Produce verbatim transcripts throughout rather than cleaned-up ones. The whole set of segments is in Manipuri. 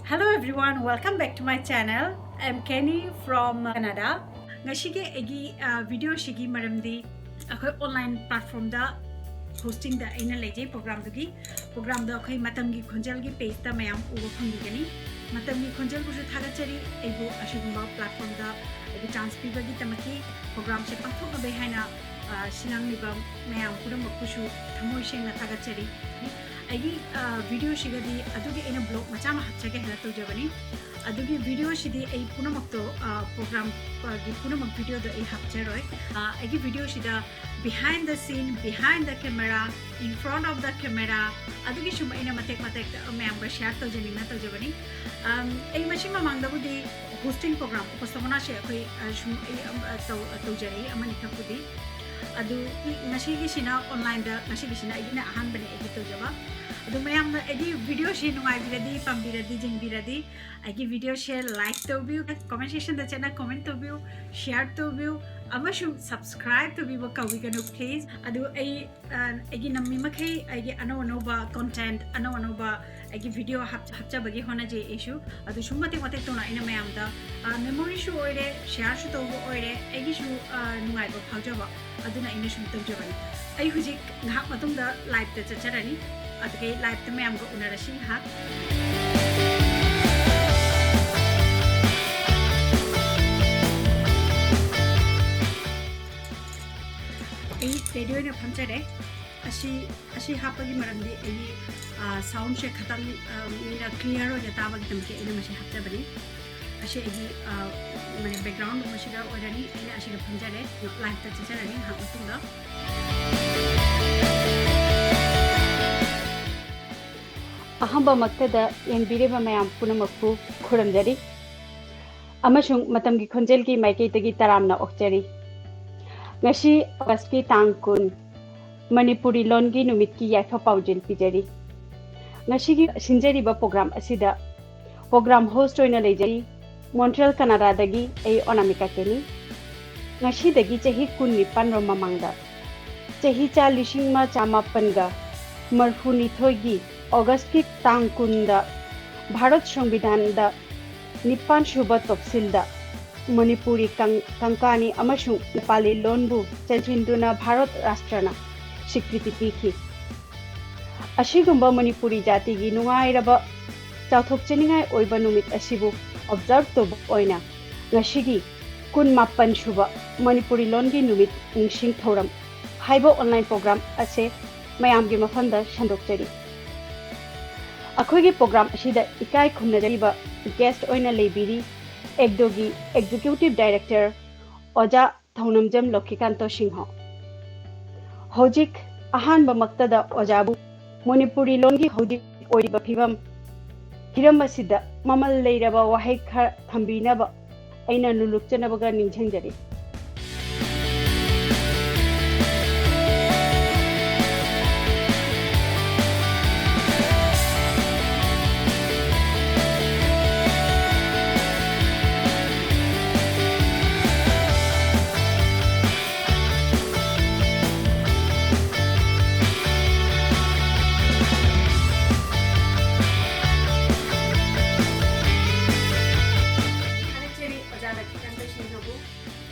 Hello everyone, welcome back to my channel. I'm Kenny from Canada. ꯉꯁꯤꯒꯤ ꯑꯩꯒꯤ ꯚꯤꯗꯤꯑꯣꯁꯤꯒꯤ ꯃꯔꯝꯗꯤ ꯑꯩꯈꯣꯏ ꯑꯣꯟꯂꯥꯏꯟ ꯄ꯭ꯂꯦꯠꯐꯣꯝꯗ ꯍꯣꯁꯇꯤꯡꯗ ꯑꯩꯅ ꯂꯩꯖꯩ ꯄ꯭ꯔꯣꯒ꯭ꯔꯥꯝꯗꯨꯒꯤ꯫ ꯄ꯭ꯔꯣꯒ꯭ꯔꯥꯝꯗꯣ ꯑꯩꯈꯣꯏ ꯃꯇꯝꯒꯤ ꯈꯣꯟꯖꯦꯜꯒꯤ ꯄꯦꯖꯇ ꯃꯌꯥꯝ ꯎꯕ ꯐꯪꯕꯤꯒꯅꯤ꯫ ꯃꯇꯝꯒꯤ ꯈꯣꯟꯖꯦꯜꯕꯨꯁꯨ ꯊꯥꯒꯠꯆꯔꯤ, ꯑꯩꯕꯨ ꯑꯁꯤꯒꯨꯝꯕ ꯄ꯭ꯂꯦꯠꯐꯣꯝꯗ ꯑꯩꯕꯨ ꯆꯥꯟꯁ ꯄꯤꯕꯒꯤꯗꯃꯛꯀꯤ꯫ ꯄ꯭ꯔꯣꯒ꯭ꯔꯥꯝꯁꯦ ꯄꯥꯡꯊꯣꯛꯅꯕ ꯍꯥꯏꯅ ꯁꯤꯜꯂꯥꯡꯂꯤꯕ ꯃꯌꯥꯝ ꯄꯨꯝꯅꯃꯛꯄꯨꯁꯨ ꯊꯃꯣꯏ ꯁꯦꯡꯅ ꯊꯥꯒꯠꯆꯔꯤ꯫ ꯑꯩꯒꯤ ꯚꯤꯗꯤꯑꯣꯁꯤꯒꯗꯤ ꯑꯗꯨꯒꯤ ꯑꯩꯅ ꯕ꯭ꯂꯣꯛ ꯃꯆꯥ ꯑꯃ ꯍꯥꯞꯆꯒꯦ ꯍꯥꯏꯅ ꯇꯧꯖꯕꯅꯤ꯫ ꯑꯗꯨꯒꯤ ꯚꯤꯗꯤꯑꯣꯁꯤꯗꯤ ꯑꯩ ꯄꯨꯝꯅꯃꯛꯇꯣ ꯄ꯭ꯔꯣꯒ꯭ꯔꯥꯝꯒꯤ ꯄꯨꯝꯅꯃꯛ ꯚꯤꯗꯤꯑꯣꯗꯣ ꯑꯩ ꯍꯥꯞꯆꯔꯣꯏ꯫ ꯑꯩꯒꯤ ꯚꯤꯗꯤꯑꯣꯁꯤꯗ behind the scene, behind the camera, in front of the camera, ꯑꯗꯨꯒꯤ ꯁꯨꯝ ꯑꯩꯅ ꯃꯇꯦꯛ ꯃꯇꯦꯛ ꯃꯌꯥꯝꯒ ꯁꯤꯌꯥꯔ ꯇꯧꯖꯅꯤꯡꯅ ꯇꯧꯖꯕꯅꯤ꯫ ꯑꯩ ꯃꯁꯤ ꯃꯃꯥꯡꯗꯕꯨꯗꯤ ꯍꯣꯁꯇꯤꯡ ꯄ꯭ꯔꯣꯒ꯭ꯔꯥꯝ ꯎꯄꯥꯁꯅꯥꯁꯦ ꯑꯩꯈꯣꯏ ꯁꯨꯝ ꯑꯩ ꯇꯧꯖꯔꯛꯏ ꯑꯃꯅꯤꯈꯛꯄꯨꯗꯤ꯫ ꯑꯗꯨ ꯉꯁꯤꯒꯤꯁꯤꯅ ꯑꯣꯟꯂꯥꯏꯟꯗ, ꯉꯁꯤꯒꯤꯁꯤꯅ ꯑꯩꯒꯤꯅ ꯑꯍꯥꯟꯕꯅꯦ ꯑꯩꯒꯤ ꯇꯧꯖꯕ꯫ ꯑꯗꯨ ꯃꯌꯥꯝꯅ ꯑꯩꯒꯤ ꯚꯤꯗꯤꯑꯣꯁꯤ ꯅꯨꯡꯉꯥꯏꯕꯤꯔꯗꯤ, ꯄꯥꯝꯕꯤꯔꯗꯤ, ꯌꯦꯡꯕꯤꯔꯗꯤ ꯑꯩꯒꯤ ꯚꯤꯗꯤꯑꯣꯁꯦ ꯂꯥꯏꯛ ꯇꯧꯕꯤꯌꯨ, ꯀꯣꯃꯦꯟ ꯁꯦꯛꯁꯟꯗ ꯆꯠꯅ ꯀꯣꯃꯦꯟ ꯇꯧꯕꯤꯌꯨ, ꯁꯤꯌꯥꯔ ꯇꯧꯕꯤꯌꯨ ꯑꯃꯁꯨꯡ ꯁꯕꯁꯀ꯭ꯔꯥꯏꯕ ꯇꯧꯕꯤꯕ ꯀꯥꯎꯕꯤꯒꯅꯨ ꯄ꯭ꯂꯤꯖ꯫ ꯑꯗꯨ ꯑꯩ ꯑꯩꯒꯤ ꯅꯝꯃꯤ ꯃꯈꯩ ꯑꯩꯒꯤ ꯑꯅꯧ ꯑꯅꯧꯕ ꯀꯣꯟꯇꯦꯟꯠ, ꯑꯅꯧ ꯑꯅꯧꯕ ꯑꯩꯒꯤ ꯚꯤꯗꯤꯑꯣ ꯍꯥꯞꯆꯕꯒꯤ ꯍꯣꯠꯅꯖꯩ ꯑꯩꯁꯨ꯫ ꯑꯗꯨ ꯁꯨꯝ ꯃꯇꯦꯛ ꯃꯇꯦꯛ ꯇꯧꯅ ꯑꯩꯅ ꯃꯌꯥꯝꯗ ꯃꯦꯃꯣꯔꯤꯁꯨ ꯑꯣꯏꯔꯦ, ꯁꯤꯌꯥꯔꯁꯨ ꯇꯧꯕ ꯑꯣꯏꯔꯦ, ꯑꯩꯒꯤꯁꯨ ꯅꯨꯡꯉꯥꯏꯕ ꯐꯥꯎꯖꯕ꯫ ꯑꯗꯨꯅ ꯑꯩꯅ ꯁꯨꯝ ꯇꯧꯖꯕꯅꯤ꯫ ꯑꯩ ꯍꯧꯖꯤꯛ ꯉꯥꯏꯍꯥꯛ ꯃꯇꯨꯡꯗ ꯂꯥꯏꯞꯇ ꯆꯠꯆꯔꯅꯤ꯫ ꯑꯗꯨꯒ ꯑꯩ ꯂꯥꯏꯞꯇ ꯃꯌꯥꯝꯒ ꯎꯅꯔꯁꯤ ꯉꯥꯏꯍꯥꯛ꯫ ꯑꯩ ꯔꯦꯗꯤ ꯑꯣꯏꯅ ꯐꯝꯖꯔꯦ꯫ ꯑꯁꯤ ꯑꯁꯤ ꯍꯥꯞꯄꯒꯤ ꯃꯔꯝꯗꯤ ꯑꯩꯒꯤ ꯁꯥꯎꯟꯁꯦ ꯈꯇꯪ ꯃꯤꯅ ꯀ꯭ꯂꯤꯌꯥꯔ ꯑꯣꯏꯅ ꯇꯥꯕꯒꯤꯗꯃꯛꯇ ꯑꯩꯅ ꯃꯁꯤ ꯍꯥꯞꯆꯕꯅꯤ꯫ ꯑꯁꯤ ꯑꯩꯒꯤ ꯃꯥꯅꯦ ꯕꯦꯛꯒ꯭ꯔꯥꯎꯟ ꯃꯁꯤꯗ ꯑꯣꯏꯔꯅꯤ꯫ ꯑꯩꯅ ꯑꯁꯤꯗ ꯐꯝꯖꯔꯦ꯫ ꯂꯥꯏꯞꯇ ꯆꯠꯆꯔꯅꯤ ꯉꯥꯏꯍꯥꯛ ꯃꯇꯨꯡꯗ꯫ ꯑꯍꯥꯟꯕꯃꯛꯇꯗ ꯌꯦꯡꯕꯤꯔꯤꯕ ꯃꯌꯥꯝ ꯄꯨꯝꯅꯃꯛꯄꯨ ꯈꯨꯔꯨꯝꯖꯔꯤ ꯑꯃꯁꯨꯡ ꯃꯇꯝꯒꯤ ꯈꯣꯟꯖꯦꯜꯒꯤ ꯃꯥꯏꯀꯩꯗꯒꯤ ꯇꯔꯥꯝꯅ ꯑꯣꯛꯆꯔꯤ꯫ ꯉꯁꯤ ꯑꯣꯒꯁꯀꯤ ꯇꯥꯡ ꯀꯨꯟ, ꯃꯅꯤꯄꯨꯔꯤ ꯂꯣꯟꯒꯤ ꯅꯨꯃꯤꯠꯀꯤ ꯌꯥꯏꯐ ꯄꯥꯎꯖꯦꯜ ꯄꯤꯖꯔꯤ꯫ ꯉꯁꯤꯒꯤ ꯁꯤꯟꯖꯔꯤꯕ ꯄ꯭ꯔꯣꯒ꯭ꯔꯥꯝ ꯑꯁꯤꯗ ꯄ꯭ꯔꯣꯒ꯭ꯔꯥꯝ ꯍꯣꯁ ꯑꯣꯏꯅ ꯂꯩꯖꯔꯤ ꯃꯣꯟꯇ꯭ꯔꯤꯌꯦꯜ, ꯀꯅꯥꯗꯥꯗꯒꯤ ꯑꯩ ꯑꯣꯅꯥꯃꯤꯀꯥ ꯀꯦꯅꯤ꯫ ꯉꯁꯤꯗꯒꯤ ꯆꯍꯤ ꯀꯨꯟ ꯅꯤꯄꯥꯟ ꯔꯣꯝ ꯃꯃꯥꯡꯗ, ꯆꯍꯤ ꯆꯥ ꯂꯤꯁꯤꯡ ꯑꯃ ꯆꯥꯃꯥꯄꯟꯒ ꯃꯔꯐꯨꯅꯤꯊꯣꯏꯒꯤ ꯑꯣꯒꯁꯀꯤ ꯇꯥꯡ ꯀꯨꯟꯗ ꯚꯥꯔꯠ ꯁꯪꯕꯤꯙꯥꯟꯗ ꯅꯤꯄꯥꯟ ꯁꯨꯕ ꯇꯣꯞꯁꯤꯜꯗ ꯃꯅꯤꯄꯨꯔꯤ ꯀꯪ-, ꯀꯪꯀꯥꯅꯤ ꯑꯃꯁꯨꯡ ꯅꯦꯄꯥꯂꯤ ꯂꯣꯟꯕꯨ ꯆꯟꯁꯤꯟꯗꯨꯅ ꯚꯥꯔꯠ ꯔꯥꯁꯇ꯭ꯔꯅ ꯁ꯭ꯋꯤꯀ꯭ꯔꯤꯇꯤ ꯄꯤꯈꯤ꯫ ꯑꯁꯤꯒꯨꯝꯕ ꯃꯅꯤꯄꯨꯔꯤ ꯖꯥꯇꯤꯒꯤ ꯅꯨꯡꯉꯥꯏꯔꯕ, ꯆꯥꯎꯊꯣꯛꯆꯅꯤꯡꯉꯥꯏ ꯑꯣꯏꯕ ꯅꯨꯃꯤꯠ ꯑꯁꯤꯕꯨ observe ꯇꯧꯕ ꯑꯣꯏꯅ ꯉꯁꯤꯒꯤ ꯀꯨꯟꯃꯥꯄꯟ ꯁꯨꯕ ꯃꯅꯤꯄꯨꯔꯤ ꯂꯣꯟꯒꯤ ꯅꯨꯃꯤꯠ ꯅꯤꯡꯁꯤꯡ ꯊꯧꯔꯝ ꯍꯥꯏꯕ online program ꯑꯁꯦ ꯃꯌꯥꯝꯒꯤ ꯃꯐꯝꯗ ꯁꯟꯗꯣꯛꯆꯔꯤ꯫ ꯑꯩꯈꯣꯏꯒꯤ program ꯑꯁꯤꯗ ꯏꯀꯥꯏ ꯈꯨꯝꯅꯖꯔꯤꯕ guest ꯑꯣꯏꯅ ꯂꯩꯕꯤꯔꯤ ꯑꯦꯛꯗꯣꯒꯤ Executive Director ꯑꯣꯖꯥ ꯊꯧꯅꯝꯖꯝ ꯂꯣꯀꯤꯀꯥꯟꯇ ꯁꯤꯡꯍ꯫ ꯍꯧꯖꯤꯛ ꯑꯍꯥꯟꯕꯃꯛꯇꯗ ꯑꯣꯖꯥꯕꯨ ꯃꯅꯤꯄꯨꯔꯤ ꯂꯣꯟꯒꯤ ꯍꯧꯖꯤꯛ ꯑꯣꯏꯔꯤꯕ ꯐꯤꯕꯝ, ꯍꯤꯔꯝ ꯑꯁꯤꯗ ꯃꯃꯜ ꯂꯩꯔꯕ ꯋꯥꯍꯩ ꯈꯔ ꯊꯝꯕꯤꯅꯕ ꯑꯩꯅ ꯂꯨꯂꯨꯛꯆꯅꯕꯒ ꯅꯤꯡꯁꯤꯡꯖꯔꯤ꯫ ꯊꯥꯒꯠꯆꯔꯤ ꯑꯣꯖꯥ ꯂꯛꯈꯤꯀꯥꯟꯇ ꯁꯤꯡꯍꯕꯨ꯫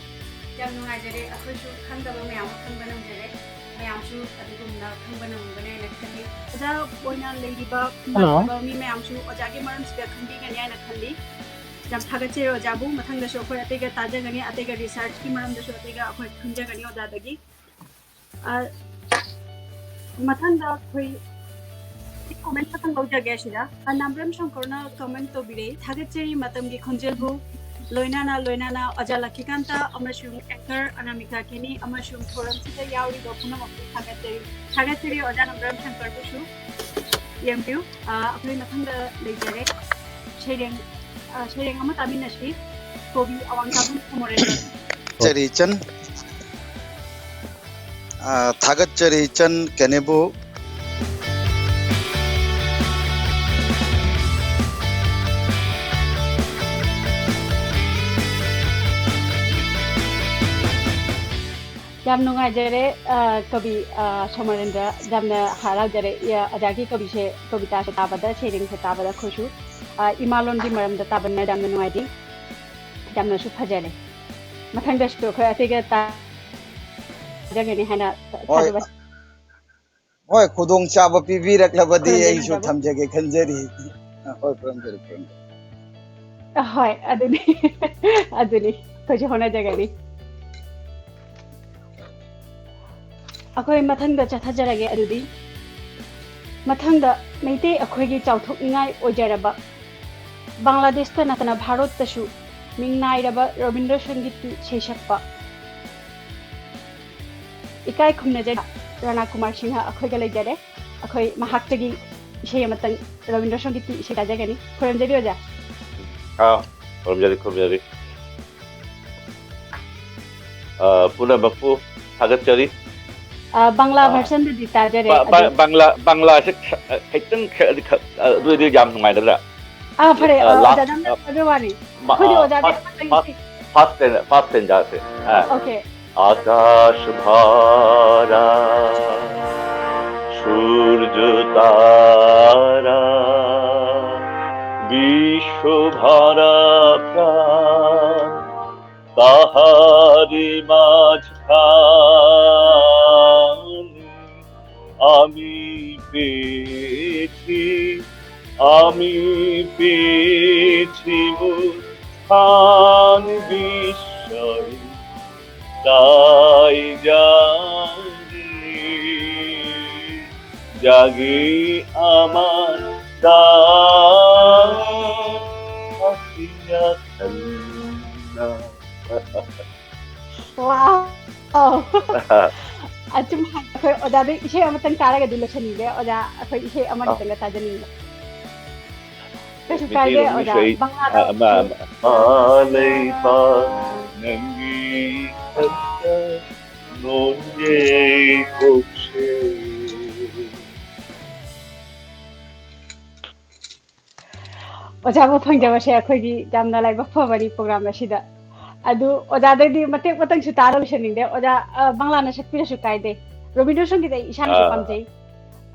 ꯌꯥꯝ ꯅꯨꯡꯉꯥꯏꯖꯔꯦ, ꯑꯩꯈꯣꯏꯁꯨ ꯈꯪꯗꯕ ꯃꯌꯥꯝ ꯑꯃ ꯈꯪꯕ ꯉꯝꯖꯔꯦ꯫ ꯃꯌꯥꯝꯁꯨ ꯑꯗꯨꯒꯨꯝꯅ ꯈꯪꯕ ꯉꯝꯒꯅꯤ ꯍꯥꯏꯅ ꯈꯜꯂꯤ꯫ ꯑꯣꯖꯥ ꯑꯣꯏꯅ ꯂꯩꯔꯤꯕ ꯍꯜꯂꯣ꯫ ꯃꯤ ꯃꯌꯥꯝꯁꯨ ꯑꯣꯖꯥꯒꯤ ꯃꯔꯝꯁꯤꯗ ꯈꯪꯕꯤꯒꯅꯤ ꯍꯥꯏꯅ ꯈꯜꯂꯤ꯫ ꯌꯥꯝ ꯊꯥꯒꯠꯆꯔꯤ ꯑꯣꯖꯥꯕꯨ꯫ ꯃꯊꯪꯗꯁꯨ ꯑꯩꯈꯣꯏ ꯑꯇꯩꯒ ꯇꯥꯖꯒꯅꯤ, ꯑꯇꯩꯒ researchꯀꯤ ꯃꯔꯝꯗꯁꯨ ꯑꯇꯩꯒ ꯑꯩꯈꯣꯏ ꯈꯪꯖꯒꯅꯤ ꯑꯣꯖꯥꯗꯒꯤ꯫ ꯑ, ꯃꯊꯪꯗ ꯑꯩꯈꯣꯏ comment ꯈꯛꯇꯪ ꯂꯧꯖꯒꯦ ꯑꯁꯤꯗ꯫ ꯑ, ꯅꯥꯝꯕ꯭ꯔꯝ ꯁꯪꯀꯔꯅ comment ꯇꯧꯕꯤꯔꯛꯏ, "ꯊꯥꯒꯠꯆꯔꯤ ꯃꯇꯝꯒꯤ ꯈꯣꯟꯖꯦꯜꯕꯨ, ꯂꯣꯏꯅꯅ, ꯂꯣꯏꯅꯅ ꯑꯣꯖꯥ ꯂꯛꯈꯤꯀꯥꯟꯇ ꯑꯃꯁꯨꯡ anchor ꯑꯅꯥꯃꯤꯀꯥ ꯀꯦꯅꯤ ꯑꯃꯁꯨꯡ ꯊꯧꯔꯝꯁꯤꯗ ꯌꯥꯎꯔꯤꯕ ꯄꯨꯝꯅꯃꯛꯄꯨ ꯊꯥꯒꯠꯆꯔꯤ꯫" ꯊꯥꯒꯠꯆꯔꯤ ꯑꯣꯖꯥ ꯅꯥꯝꯕ꯭ꯔꯝ ꯁꯪꯀꯔꯕꯨꯁꯨ꯫ ꯌꯦꯡꯕꯤꯌꯨ꯫ ꯑ, ꯑꯩꯈꯣꯏ ꯃꯊꯪꯗ ꯂꯩꯖꯔꯦ꯫ ꯁꯩꯔꯦꯡ, ꯑ, ꯁꯩꯔꯦꯡ ꯑꯃ ꯇꯥꯃꯤꯟꯅꯁꯤ꯫ ꯀꯣꯕꯤ ꯑꯋꯥꯡ ꯀꯥꯕꯨ ꯃꯣꯔꯦꯟ꯫ ꯊꯥꯒꯠꯆꯔꯤ ꯏꯆꯟ꯫ ꯑ, ꯊꯥꯒꯠꯆꯔꯤ ꯏꯆꯟ ꯀꯦꯅꯦꯕꯨ꯫ ꯌꯥꯝ ꯅꯨꯡꯉꯥꯏꯖꯔꯦ꯫ ꯑ, ꯀꯕꯤ, ꯑ, ꯁꯣꯃꯣꯔꯦꯟꯗ꯭ꯔ, ꯌꯥꯝꯅ ꯍꯔꯥꯎꯖꯔꯦ꯫ ꯑ, ꯑꯣꯖꯥꯒꯤ ꯀꯕꯤꯁꯦ, ꯀꯕꯤꯇꯥꯁꯦ ꯇꯥꯕꯗ, ꯁꯩꯔꯦꯡꯁꯦ ꯇꯥꯕꯗ ꯑꯩꯈꯣꯏꯁꯨ, ꯑ, ꯏꯃꯥ ꯂꯣꯟꯒꯤ ꯃꯔꯝꯗ ꯇꯥꯕꯅ ꯌꯥꯝꯅ ꯅꯨꯡꯉꯥꯏꯖꯩ꯫ ꯌꯥꯝꯅꯁꯨ ꯐꯖꯔꯦ꯫ ꯃꯊꯪꯗꯁꯨ ꯑꯩꯈꯣꯏ ꯑꯇꯩꯒ ꯇꯥꯖꯒꯅꯤ ꯍꯥꯏꯅ ꯍꯣꯏ꯫ ꯊꯥꯖꯕ꯫ ꯍꯣꯏ, ꯈꯨꯗꯣꯡꯆꯥꯕ ꯄꯤꯕꯤꯔꯛꯂꯕꯗꯤ ꯑꯩꯁꯨ ꯈꯨꯔꯨꯝꯖꯔꯤ, ꯊꯝꯖꯒꯦ ꯈꯟꯖꯔꯤ꯫ ꯍꯣꯏ, ꯈꯨꯔꯨꯝꯖꯔꯤ, ꯈꯨꯔꯨꯝꯖꯔꯤ꯫ ꯍꯣꯏ, ꯑꯗꯨꯅꯤ꯫ ꯑꯗꯨꯅꯤ꯫ ꯑꯩꯈꯣꯏꯁꯨ ꯍꯣꯠꯅꯖꯒꯅꯤ꯫ ꯑꯩꯈꯣꯏ ꯃꯊꯪꯗ ꯆꯠꯊꯖꯔꯒꯦ꯫ ꯑꯗꯨꯗꯤ ꯃꯊꯪꯗ ꯃꯩꯇꯩ ꯑꯩꯈꯣꯏꯒꯤ ꯆꯥꯎꯊꯣꯛꯅꯤꯡꯉꯥꯏ ꯑꯣꯏꯖꯔꯕ ꯕꯪꯒ꯭ꯂꯥꯗꯦꯁꯇ ꯅꯠꯇꯅ ꯚꯥꯔꯠꯇꯁꯨ ꯃꯤꯡ ꯅꯥꯏꯔꯕ ꯔꯕꯤꯟꯗ꯭ꯔ ꯁꯪꯒꯤꯠꯀꯤ ꯏꯁꯩ ꯁꯛꯄ ꯏꯀꯥꯏ ꯈꯨꯝꯅꯖꯩ ꯔꯥꯅꯥ ꯀꯨꯃꯥꯔ ꯁꯤꯡꯍ ꯑꯩꯈꯣꯏꯒ ꯂꯩꯖꯔꯦ꯫ ꯑꯩꯈꯣꯏ ꯃꯍꯥꯛꯇꯒꯤ ꯏꯁꯩ ꯑꯃꯇꯪ, ꯔꯕꯤꯟꯗ꯭ꯔ ꯁꯪꯒꯤꯠꯀꯤ ꯏꯁꯩ ꯇꯥꯖꯒꯅꯤ꯫ ꯈꯨꯔꯨꯝꯖꯔꯤ ꯑꯣꯖꯥ꯫ ꯑꯥ, ꯈꯨꯔꯨꯝꯖꯔꯤ, ꯈꯨꯔꯨꯝꯖꯔꯤ꯫ ꯑ, ꯄꯨꯝꯅꯃꯛꯄꯨ ꯊꯥꯒꯠꯆꯔꯤ꯫ ꯑ, ꯕꯪꯒ꯭ꯂꯥ ꯑ, versionꯗꯨꯗꯤ ꯇꯥꯖꯔꯦ, ꯕ-, ꯕ-, ꯑꯗꯨ ꯕꯪꯒ꯭ꯂꯥ, ꯕꯪꯒ꯭ꯂꯥꯁꯦ ꯈ-, ꯈꯤꯇꯪ ꯁꯛꯑꯗꯤ ꯈ-, ꯑ, ꯑꯗꯨ ꯑꯣꯏꯗꯤ ꯌꯥꯝ ꯅꯨꯡꯉꯥꯏꯒꯗ꯭ꯔꯥ? ꯑꯥ, ꯐꯔꯦ, ꯑ, ꯑ, ꯂꯥꯁ, ꯑꯣꯖꯥ, ꯅꯪꯅ ꯑ, ꯍꯥꯏꯕ ꯋꯥꯅꯤ꯫ ꯃ-, ꯑꯩꯈꯣꯏꯗꯤ ꯑ, ꯑꯣꯖꯥꯗꯤ ꯐꯥꯁ-, ꯑꯃꯇꯪ ꯐꯥꯁ-, ꯏꯁꯩ- ꯐꯥꯁ ꯇꯦꯟ-, ꯐꯥꯁ ꯇꯦꯟꯖꯥꯁꯦ꯫ ꯑ꯫ ꯑꯣꯀꯦ꯫ আকাশ ভরা সূর্য তারা, বিশ্ব ভরা প্রাণ, তাহারি মাঝখানে আমি পেয়েছি, আমি পেয়েছি মোর স্থান বিস্ময়। তাই জাগে, জাগে আমার দাম। হাসিয়া খেলনা। Wow! ꯑꯆꯨꯝ ꯍꯥꯏ, ꯑꯩꯈꯣꯏ ꯑꯣꯖꯥꯗ ꯏꯁꯩ ꯑꯃꯇꯪ ꯇꯥꯔꯒꯗꯤ ꯂꯣꯏꯁꯟꯅꯤꯡꯗꯦ꯫ ꯑꯣꯖꯥ, ꯑꯩꯈꯣꯏ ꯏꯁꯩ ꯑꯃ ꯑꯥ꯫ ꯈꯤꯇꯪꯒ ꯇꯥꯖꯅꯤꯡꯕ꯫ ꯀꯩꯁꯨ ꯀꯥꯏꯗꯦ, ꯃꯩꯇꯩꯂꯣꯟꯒꯤꯁꯨ ꯑꯣꯖꯥ꯫ ꯑꯩ, ꯕꯪꯒ꯭ꯂꯥꯗ ꯑꯥ, ꯑꯃ, ꯑꯃ꯫ ꯃꯥ ꯂꯩꯄꯥꯛ ꯅꯪꯒꯤ ꯈꯛꯇ ꯅꯣꯟꯌꯩ ꯀꯣꯛꯁꯦ꯫ ꯑꯣꯖꯥꯕꯨ ꯐꯪꯖꯕꯁꯦ ꯑꯩꯈꯣꯏꯒꯤ ꯌꯥꯝꯅ ꯂꯥꯏꯕꯛ ꯐꯕꯅꯤ program ꯑꯁꯤꯗ꯫ ꯑꯗꯨ ꯑꯣꯖꯥꯗꯩꯗꯤ ꯃꯇꯦꯛ ꯃꯇꯪꯁꯨ ꯇꯥꯔ ꯂꯣꯏꯁꯟꯅꯤꯡꯗꯦ꯫ ꯑꯣꯖꯥ, ꯑ, ꯕꯪꯂꯥꯅ ꯁꯛꯄꯤꯔꯁꯨ ꯀꯥꯏꯗꯦ꯫ ꯔꯣꯕꯤꯟꯗ꯭ꯔꯣ ꯁꯪꯒꯤꯠ ꯑꯩ ꯏꯁꯥꯅꯁꯨ ꯑꯥ꯫ ꯄꯥꯝꯖꯩ꯫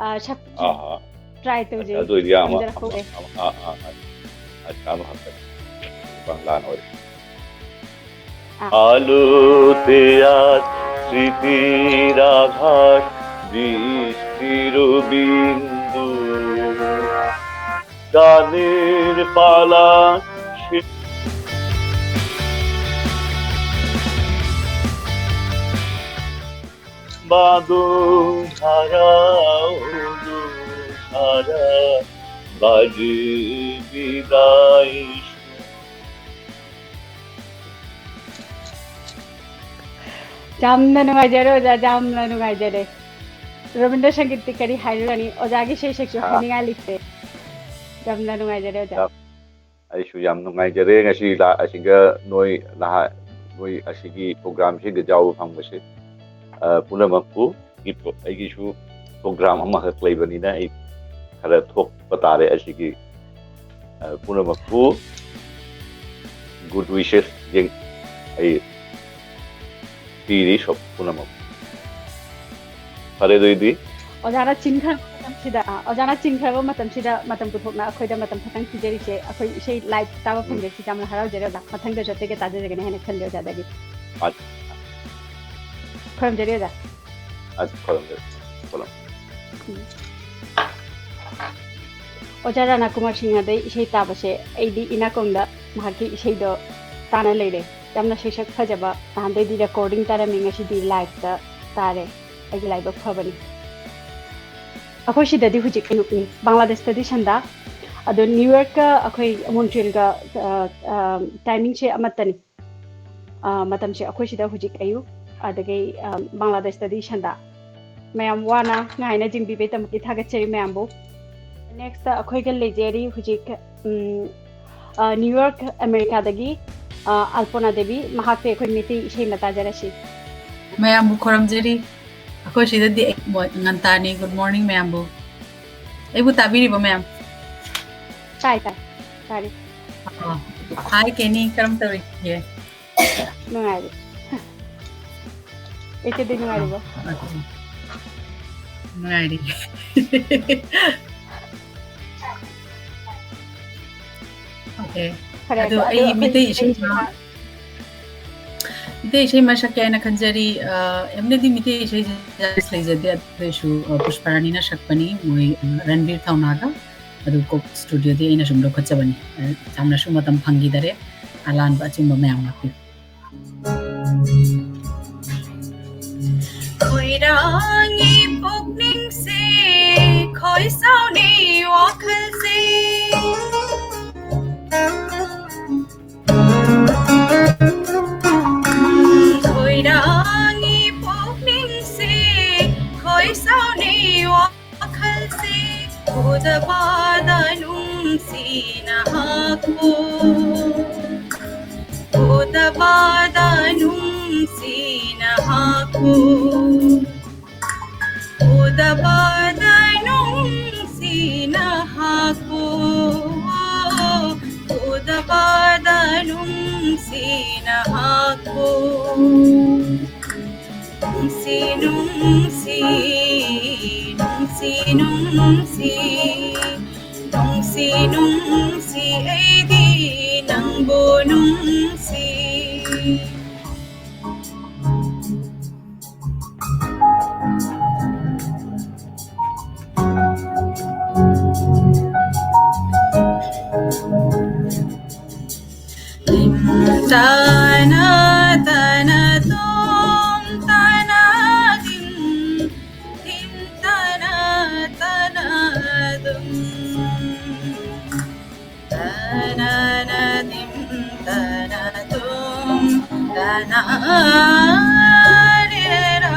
ꯑ, ꯁꯛ-, ꯑꯥ, ꯑꯥ꯫ Try ꯇꯧꯖꯩ꯫ ꯑꯗꯨ ꯑꯣꯏꯗꯤ ꯌꯥꯝ ꯈꯪꯖꯔꯛꯄ ꯎꯔꯦ꯫ ꯑꯃ, ꯑꯥ, ꯑꯥ, ꯑꯥ, ꯑꯥ, ꯑꯃ ꯍꯥꯞꯀꯦ꯫ ꯕꯪꯂꯥꯅ ꯑꯣꯏꯔꯦ꯫ ꯑꯥ꯫ আলোতে আজ স্মৃতির আঘাত বৃষ্টির বিন্দু। গানের পালা সে বাদল ধারা, অঝোর ধারা, বাজে বিদায় সুর। ꯌꯥꯝꯅ ꯅꯨꯡꯉꯥꯏꯖꯔꯦ ꯑꯣꯖꯥ, ꯌꯥꯝꯅ ꯅꯨꯡꯉꯥꯏꯖꯔꯦ꯫ ꯔꯣꯕꯤꯟꯗ꯭ꯔ ꯁꯪꯒꯤꯠꯇꯤ ꯀꯔꯤ ꯍꯥꯏꯔꯨꯔꯅꯤ? ꯑꯣꯖꯥꯒꯤ ꯏꯁꯩ ꯁꯛꯁꯨ ꯑꯥ꯫ ꯍꯥꯏꯅꯤꯡꯉꯥꯏ ꯂꯩꯇ꯭ꯔꯦ꯫ ꯌꯥꯝꯅ ꯅꯨꯡꯉꯥꯏꯖꯔꯦ ꯑꯣꯖꯥ꯫ ꯌꯥꯝ-, ꯑꯩꯁꯨ ꯌꯥꯝ ꯅꯨꯡꯉꯥꯏꯖꯔꯦ ꯉꯁꯤ ꯂꯥ-, ꯑꯁꯤꯒ ꯅꯣꯏ ꯅꯍꯥ-, ꯅꯣꯏ ꯑꯁꯤꯒꯤ programꯁꯤꯗ ꯌꯥꯎꯕ ꯐꯪꯕꯁꯦ, ꯑ, ꯄꯨꯝꯅꯃꯛꯄꯨ, ꯑꯩꯒꯤ ꯄ꯭ꯔꯣ-, ꯑꯩꯒꯤꯁꯨ program ꯑꯃꯈꯛ ꯂꯩꯕꯅꯤꯅ ꯑꯩ ꯈꯔ ꯊꯣꯛꯄ ꯇꯥꯔꯦ ꯑꯁꯤꯒꯤ꯫ ꯑ, ꯄꯨꯝꯅꯃꯛꯄꯨ good wishes ꯌꯦꯡ-, ꯑꯩ ꯄꯤꯔꯤ ꯁꯣ-, ꯄꯨꯝꯅꯃꯛ꯫ ꯐꯔꯦ ꯑꯗꯨꯏꯗꯤ꯫ ꯑꯣꯖꯥꯅ ꯆꯤꯟꯈ꯭ꯔꯕ ꯃꯇꯝꯁꯤꯗ, ꯑ, ꯑꯣꯖꯥꯅ ꯆꯤꯟꯈ꯭ꯔꯕ ꯃꯇꯝꯁꯤꯗ ꯃꯇꯝ ꯄꯨꯊꯣꯛꯅ ꯑꯩꯈꯣꯏꯗ ꯃꯇꯝ ꯈꯤꯇꯪ ꯄꯤꯖꯔꯤꯁꯦ, ꯑꯩꯈꯣꯏ ꯏꯁꯩ live ꯇꯥꯕ ꯎꯝ꯫ ꯐꯪꯖꯔꯤꯁꯦ ꯌꯥꯝꯅ ꯍꯔꯥꯎꯖꯔꯦ ꯑꯣꯖꯥ꯫ ꯃꯊꯪꯗꯁꯨ ꯑꯇꯩꯒ ꯇꯥꯖꯖꯒꯦꯅ ꯍꯥꯏꯅ ꯈꯜꯂꯦ ꯑꯣꯖꯥꯗꯒꯤ꯫ ꯑ-, ꯈꯨꯔꯨꯝꯖꯔꯤ ꯑꯣꯖꯥ꯫ ꯑ, ꯈꯨꯔꯨꯝꯖꯔꯤ꯫ ꯈꯨꯔꯨꯝ꯫ ꯎꯝ꯫ ꯑꯣꯖꯥ ꯔꯥꯅꯥ ꯀꯨꯃꯥꯔ ꯁꯤꯡꯍꯗꯩ ꯏꯁꯩ ꯇꯥꯕꯁꯦ ꯑꯩꯗꯤ ꯏꯅꯥꯀꯣꯡꯗ ꯃꯍꯥꯛꯀꯤ ꯏꯁꯩꯗꯣ ꯇꯥꯅ ꯂꯩꯔꯦ꯫ ꯌꯥꯝꯅ ꯁꯩꯁꯛ ꯐꯖꯕ, ꯅꯍꯥꯟꯗꯩꯗꯤ recording ꯇꯥꯔꯝꯃꯤ, ꯉꯁꯤꯗꯤ liveꯇ ꯇꯥꯔꯦ꯫ ꯑꯩꯒꯤ ꯂꯥꯏꯕꯛ ꯐꯕꯅꯤ꯫ ꯑꯩꯈꯣꯏ ꯁꯤꯗꯗꯤ ꯍꯧꯖꯤꯛ ꯑꯌꯨꯛꯅꯤ, ꯕꯪꯒ꯭ꯂꯥꯗꯦꯁꯇꯗꯤ ꯁꯟꯗꯥ꯫ ꯑꯗꯣ ꯅ꯭ꯌꯨ ꯌꯣꯔꯛꯀ ꯑꯩꯈꯣꯏ ꯃꯣꯟꯇ꯭ꯔꯤꯌꯦꯜꯒ, ꯑ, ꯑ, timingꯁꯦ ꯑꯃꯠꯇꯅꯤ꯫ ꯑ, ꯃꯇꯝꯁꯦ ꯑꯩꯈꯣꯏ ꯁꯤꯗ ꯍꯧꯖꯤꯛ ꯑꯌꯨꯛ, ꯑꯗꯒꯤ, ꯑ, ꯕꯪꯒ꯭ꯂꯥꯗꯦꯁꯇꯗꯤ ꯁꯟꯗꯥ꯫ ꯃꯌꯥꯝ ꯋꯥꯅ ꯉꯥꯏꯅ ꯆꯤꯡꯕꯤꯕꯩꯗꯃꯛꯇꯤ ꯊꯥꯒꯠꯆꯔꯤ ꯃꯌꯥꯝꯕꯨ꯫ Nextꯇ ꯑꯩꯈꯣꯏꯒ ꯂꯩꯖꯔꯤ ꯍꯧꯖꯤꯛ, ꯎꯝ, ꯑ, ꯅ꯭ꯌꯨ ꯌꯣꯔꯛ, ꯑꯃꯦꯔꯤꯀꯥꯗꯒꯤ, ꯑ, ꯑꯜꯄꯣꯅꯥ ꯗꯦꯕꯤ, ꯃꯍꯥꯛꯇꯤ ꯑꯩꯈꯣꯏ ꯃꯩꯇꯩ ꯏꯁꯩ ꯑꯃ ꯇꯥꯖꯔꯁꯤ꯫ ꯃꯌꯥꯝꯕꯨ ꯈꯨꯔꯨꯝꯖꯔꯤ꯫ ꯑꯩꯈꯣꯏ ꯁꯤꯗꯗꯤ ꯑꯩ ꯃꯣ-, ꯉꯟꯇꯥꯅꯤ꯫ Good morning ꯃꯌꯥꯝꯕꯨ꯫ ꯑꯩꯕꯨ ꯇꯥꯕꯤꯔꯤꯕꯣ ꯃꯌꯥꯝ? ꯇꯥꯏ, ꯇꯥꯏ, ꯇꯥꯔꯤ꯫ ꯑꯣ꯫ Hi ꯀꯦꯅꯤ, ꯀꯔꯝ ꯇꯧꯔꯤꯒꯦ? ꯅꯨꯡꯉꯥꯏꯔꯤ꯫ ꯏꯆꯦꯗꯤ ꯅꯨꯡꯉꯥꯏꯔꯤꯕꯣ? ꯅꯨꯡꯉꯥꯏꯔꯤ꯫ Okay. ꯐꯔꯦ, ꯑꯗꯨ ꯑꯗꯣ ꯑꯩ ꯑꯩꯈꯣꯏ ꯃꯤꯇꯩ ꯏꯁꯩ ꯏꯁꯩ ꯃꯤꯇꯩ ꯏꯁꯩ ꯑꯃ ꯁꯛꯀꯦ ꯍꯥꯏꯅ ꯈꯟꯖꯔꯤ꯫ ꯑ, ꯑꯦꯝꯅꯗꯤ ꯃꯤꯇꯩ ꯏꯁꯩꯁꯦ interest ꯂꯩꯖꯗꯦ, ꯑꯗꯨ ꯑꯣꯏꯔꯁꯨ, ꯑ, ꯄꯨꯁꯄꯥꯔꯥꯅꯤꯅ ꯁꯛꯄꯅꯤ, ꯃꯣꯏ, ꯑ, ꯔꯟꯕꯤꯔ ꯊꯧꯅꯥꯒ꯫ ꯑꯗꯨ ꯀꯣꯛ ꯁ꯭ꯇꯨꯗꯤꯑꯣꯗꯤ ꯑꯩꯅ ꯁꯨꯝ ꯂꯧꯈꯠꯆꯕꯅꯤ꯫ ꯑ, ꯌꯥꯝꯅꯁꯨ ꯃꯇꯝ ꯐꯪꯈꯤꯗꯔꯦ꯫ ꯑꯂꯥꯟꯕ ꯑꯆꯨꯝꯕ ꯃꯌꯥꯝ ꯉꯥꯛꯄꯤꯌꯨ꯫ ꯈꯣꯏꯔꯥꯡꯒꯤ ꯄꯨꯛꯅꯤꯡꯁꯦ, ꯈꯣꯏꯁꯥꯎꯅꯤ ꯋꯥꯈꯜꯁꯦ꯫ ꯈꯣꯏꯔꯥꯡꯒꯤ ꯄꯨꯛꯅꯤꯡꯁꯦ, ꯈꯣꯏꯁꯥꯎꯅꯤ ꯋꯥꯈꯜꯁꯦ, ꯎꯗꯕꯗ ꯅꯨꯡꯁꯤꯅ ꯍꯥꯞꯄꯣ꯫ ꯎꯗꯕꯗ ꯅꯨꯡꯁꯤꯅ ꯍꯥꯞꯄꯣ꯫ ꯎꯗꯕꯗ ꯅꯨꯡꯁꯤꯅ ꯍꯥꯞꯄꯣ꯫ ꯎꯗꯕꯗ ꯅꯨꯡꯁꯤꯅ ꯍꯥꯞꯄꯣ꯫ ꯅꯨꯡꯁꯤ, ꯅꯨꯡꯁꯤ, ꯅꯨꯡꯁꯤ, ꯅꯨꯡꯁꯤ, ꯅꯨꯡꯁꯤ, ꯅꯨꯡꯁꯤ, ꯑꯩꯗꯤ ꯅꯪꯕꯨ ꯅꯨꯡꯁꯤ꯫ ꯇꯅ ꯇꯅ ꯇꯣꯝ ꯇꯅ ꯇꯤꯝ ꯇꯤꯝ ꯇꯅ ꯇꯅ ꯗꯨꯝ ꯇꯅ ꯅ ꯇꯤꯝ ꯇꯅ ꯇꯣꯝ ꯇꯅ ꯔꯦ ꯔ꯫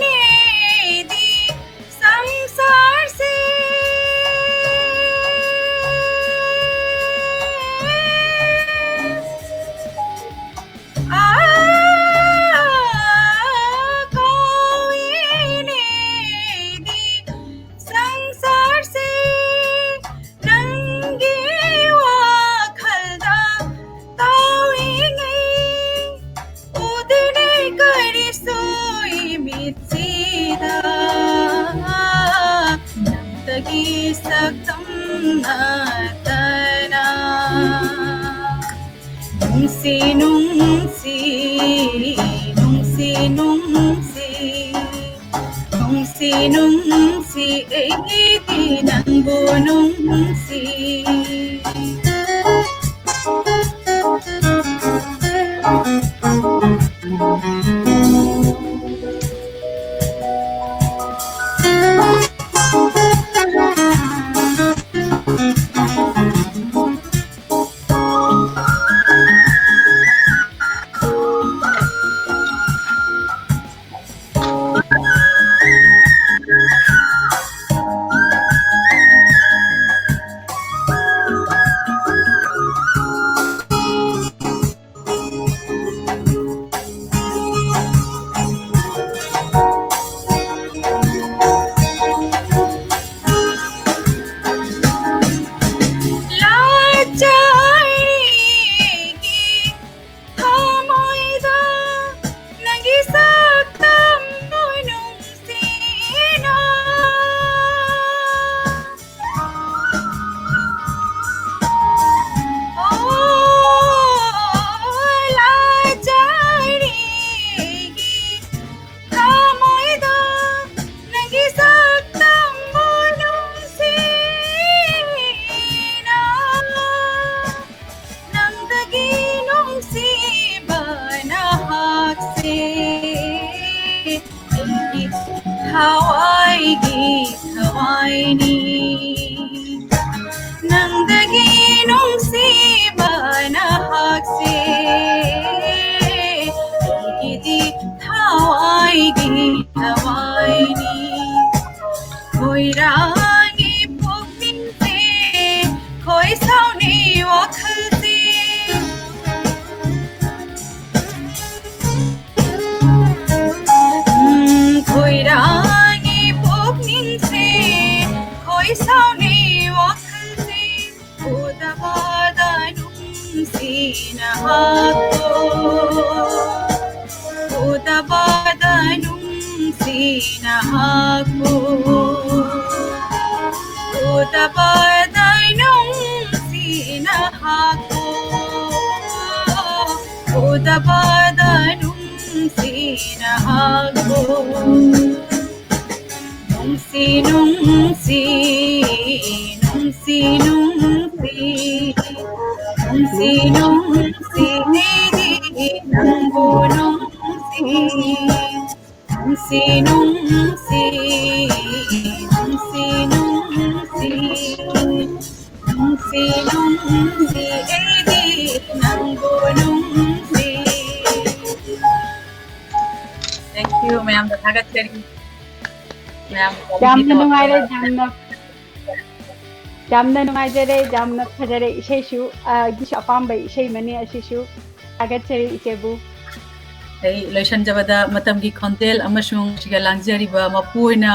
ꯀꯥꯎꯏꯅꯦꯗꯤ ꯁꯪꯁꯥꯔꯁꯦ꯫ ꯅꯨꯡꯁꯤ ꯅꯨꯡꯁꯤ, ꯅꯨꯡꯁꯤ ꯅꯨꯡꯁꯤ, ꯅꯨꯡꯁꯤ ꯅꯨꯡꯁꯤ, ꯑꯩꯒꯤꯗꯤ ꯅꯪꯕꯨ ꯅꯨꯡꯁꯤ꯫ ꯂꯥꯖꯔꯤꯒꯤ ꯊꯃꯣꯏꯗ ꯅꯪꯒꯤ ꯁꯛꯇꯝꯕꯨ ꯅꯨꯡꯁꯤꯅ꯫ ꯑꯣ, ꯂꯥꯖꯔꯤꯒꯤ ꯊꯃꯣꯏꯗ ꯅꯪꯒꯤ ꯁꯛꯇꯝꯕꯨ ꯅꯨꯡꯁꯤꯅ꯫ ꯅꯪꯗꯒꯤ ꯅꯨꯡꯁꯤꯕ ꯅꯍꯥꯛꯁꯦ ꯑꯩꯒꯤ ꯊꯋꯥꯏꯒꯤ ꯊꯋꯥꯏꯅꯤ꯫ ꯅꯪꯗꯒꯤ ꯅꯨꯡꯁꯤꯕ ꯅꯍꯥꯛꯁꯦ ꯑꯩꯒꯤꯗꯤ ꯊꯋꯥꯏꯒꯤ ꯊꯋꯥꯏꯅꯤ꯫ ꯈꯣꯏꯔꯥꯡꯉꯤ ꯄꯨꯛꯅꯤꯡꯁꯦ, ꯈꯣꯏ ꯁꯥꯎꯅꯤ ꯋꯥꯈꯜꯁꯦ꯫ ꯎꯝ, ꯈꯣꯏꯔꯥꯡꯉꯤ ꯄꯨꯛꯅꯤꯡꯁꯦ, ꯈꯣꯏ ꯁꯥꯎꯅꯤ ꯋꯥꯈꯜꯁꯦ꯫ ꯎꯗꯕꯗ ꯅꯨꯡꯁꯤꯅ ꯍꯥꯠꯇꯣ꯫ ꯎꯗꯕꯗ ꯅꯨꯡꯁꯤꯅ ꯍꯥꯠꯇꯣ꯫ ꯎꯗꯕꯗ ꯅꯨꯡꯁꯤꯅ ꯍꯥꯠꯇꯣ꯫ ꯇꯕꯗ ꯅꯨꯡꯁꯤꯅ ꯍꯥꯡꯕꯣ꯫ ꯅꯨꯡꯁꯤ ꯅꯨꯡꯁꯤ ꯅꯨꯡꯁꯤ ꯅꯨꯡꯁꯤ ꯅꯨꯡꯁꯤ ꯅꯨꯡꯁꯤ ꯑꯩꯗꯤ ꯅꯪꯕꯨ ꯅꯨꯡꯁꯤ꯫ ꯅꯨꯡꯁꯤ ꯅꯨꯡꯁꯤ ꯅꯨꯡꯁꯤ ꯅꯨꯡꯁꯤ ꯅꯨꯡꯁꯤ ꯅꯨꯡꯁꯤ ꯑꯩꯗꯤ ꯅꯪꯕꯨ ꯅꯨꯡꯁꯤ꯫ Thank you, ꯃꯌꯥꯝꯗ ꯊꯥꯒꯠꯆꯔꯤ꯫ ꯃꯌꯥꯝ ꯌꯥꯝꯅ ꯅꯨꯡꯉꯥꯏꯔꯦ, ꯌꯥꯝꯅ ꯌꯥꯝꯅ ꯅꯨꯡꯉꯥꯏꯖꯔꯦ, ꯌꯥꯝꯅ ꯐꯖꯔꯦ꯫ ꯏꯁꯩꯁꯨ, ꯑ, ꯒꯤꯁꯨ ꯑꯄꯥꯝꯕ ꯏꯁꯩ ꯑꯃꯅꯤ ꯑꯁꯤꯁꯨ꯫ ꯊꯥꯒꯠꯆꯔꯤ ꯏꯆꯦꯕꯨ꯫ ꯑꯩ ꯂꯣꯏꯁꯤꯟꯖꯕꯗ ꯃꯇꯝꯒꯤ ꯈꯣꯟꯖꯦꯜ ꯑꯃꯁꯨꯡ ꯁꯤꯒ ꯂꯥꯡꯖꯔꯤꯕ ꯃꯄꯨ ꯑꯣꯏꯅ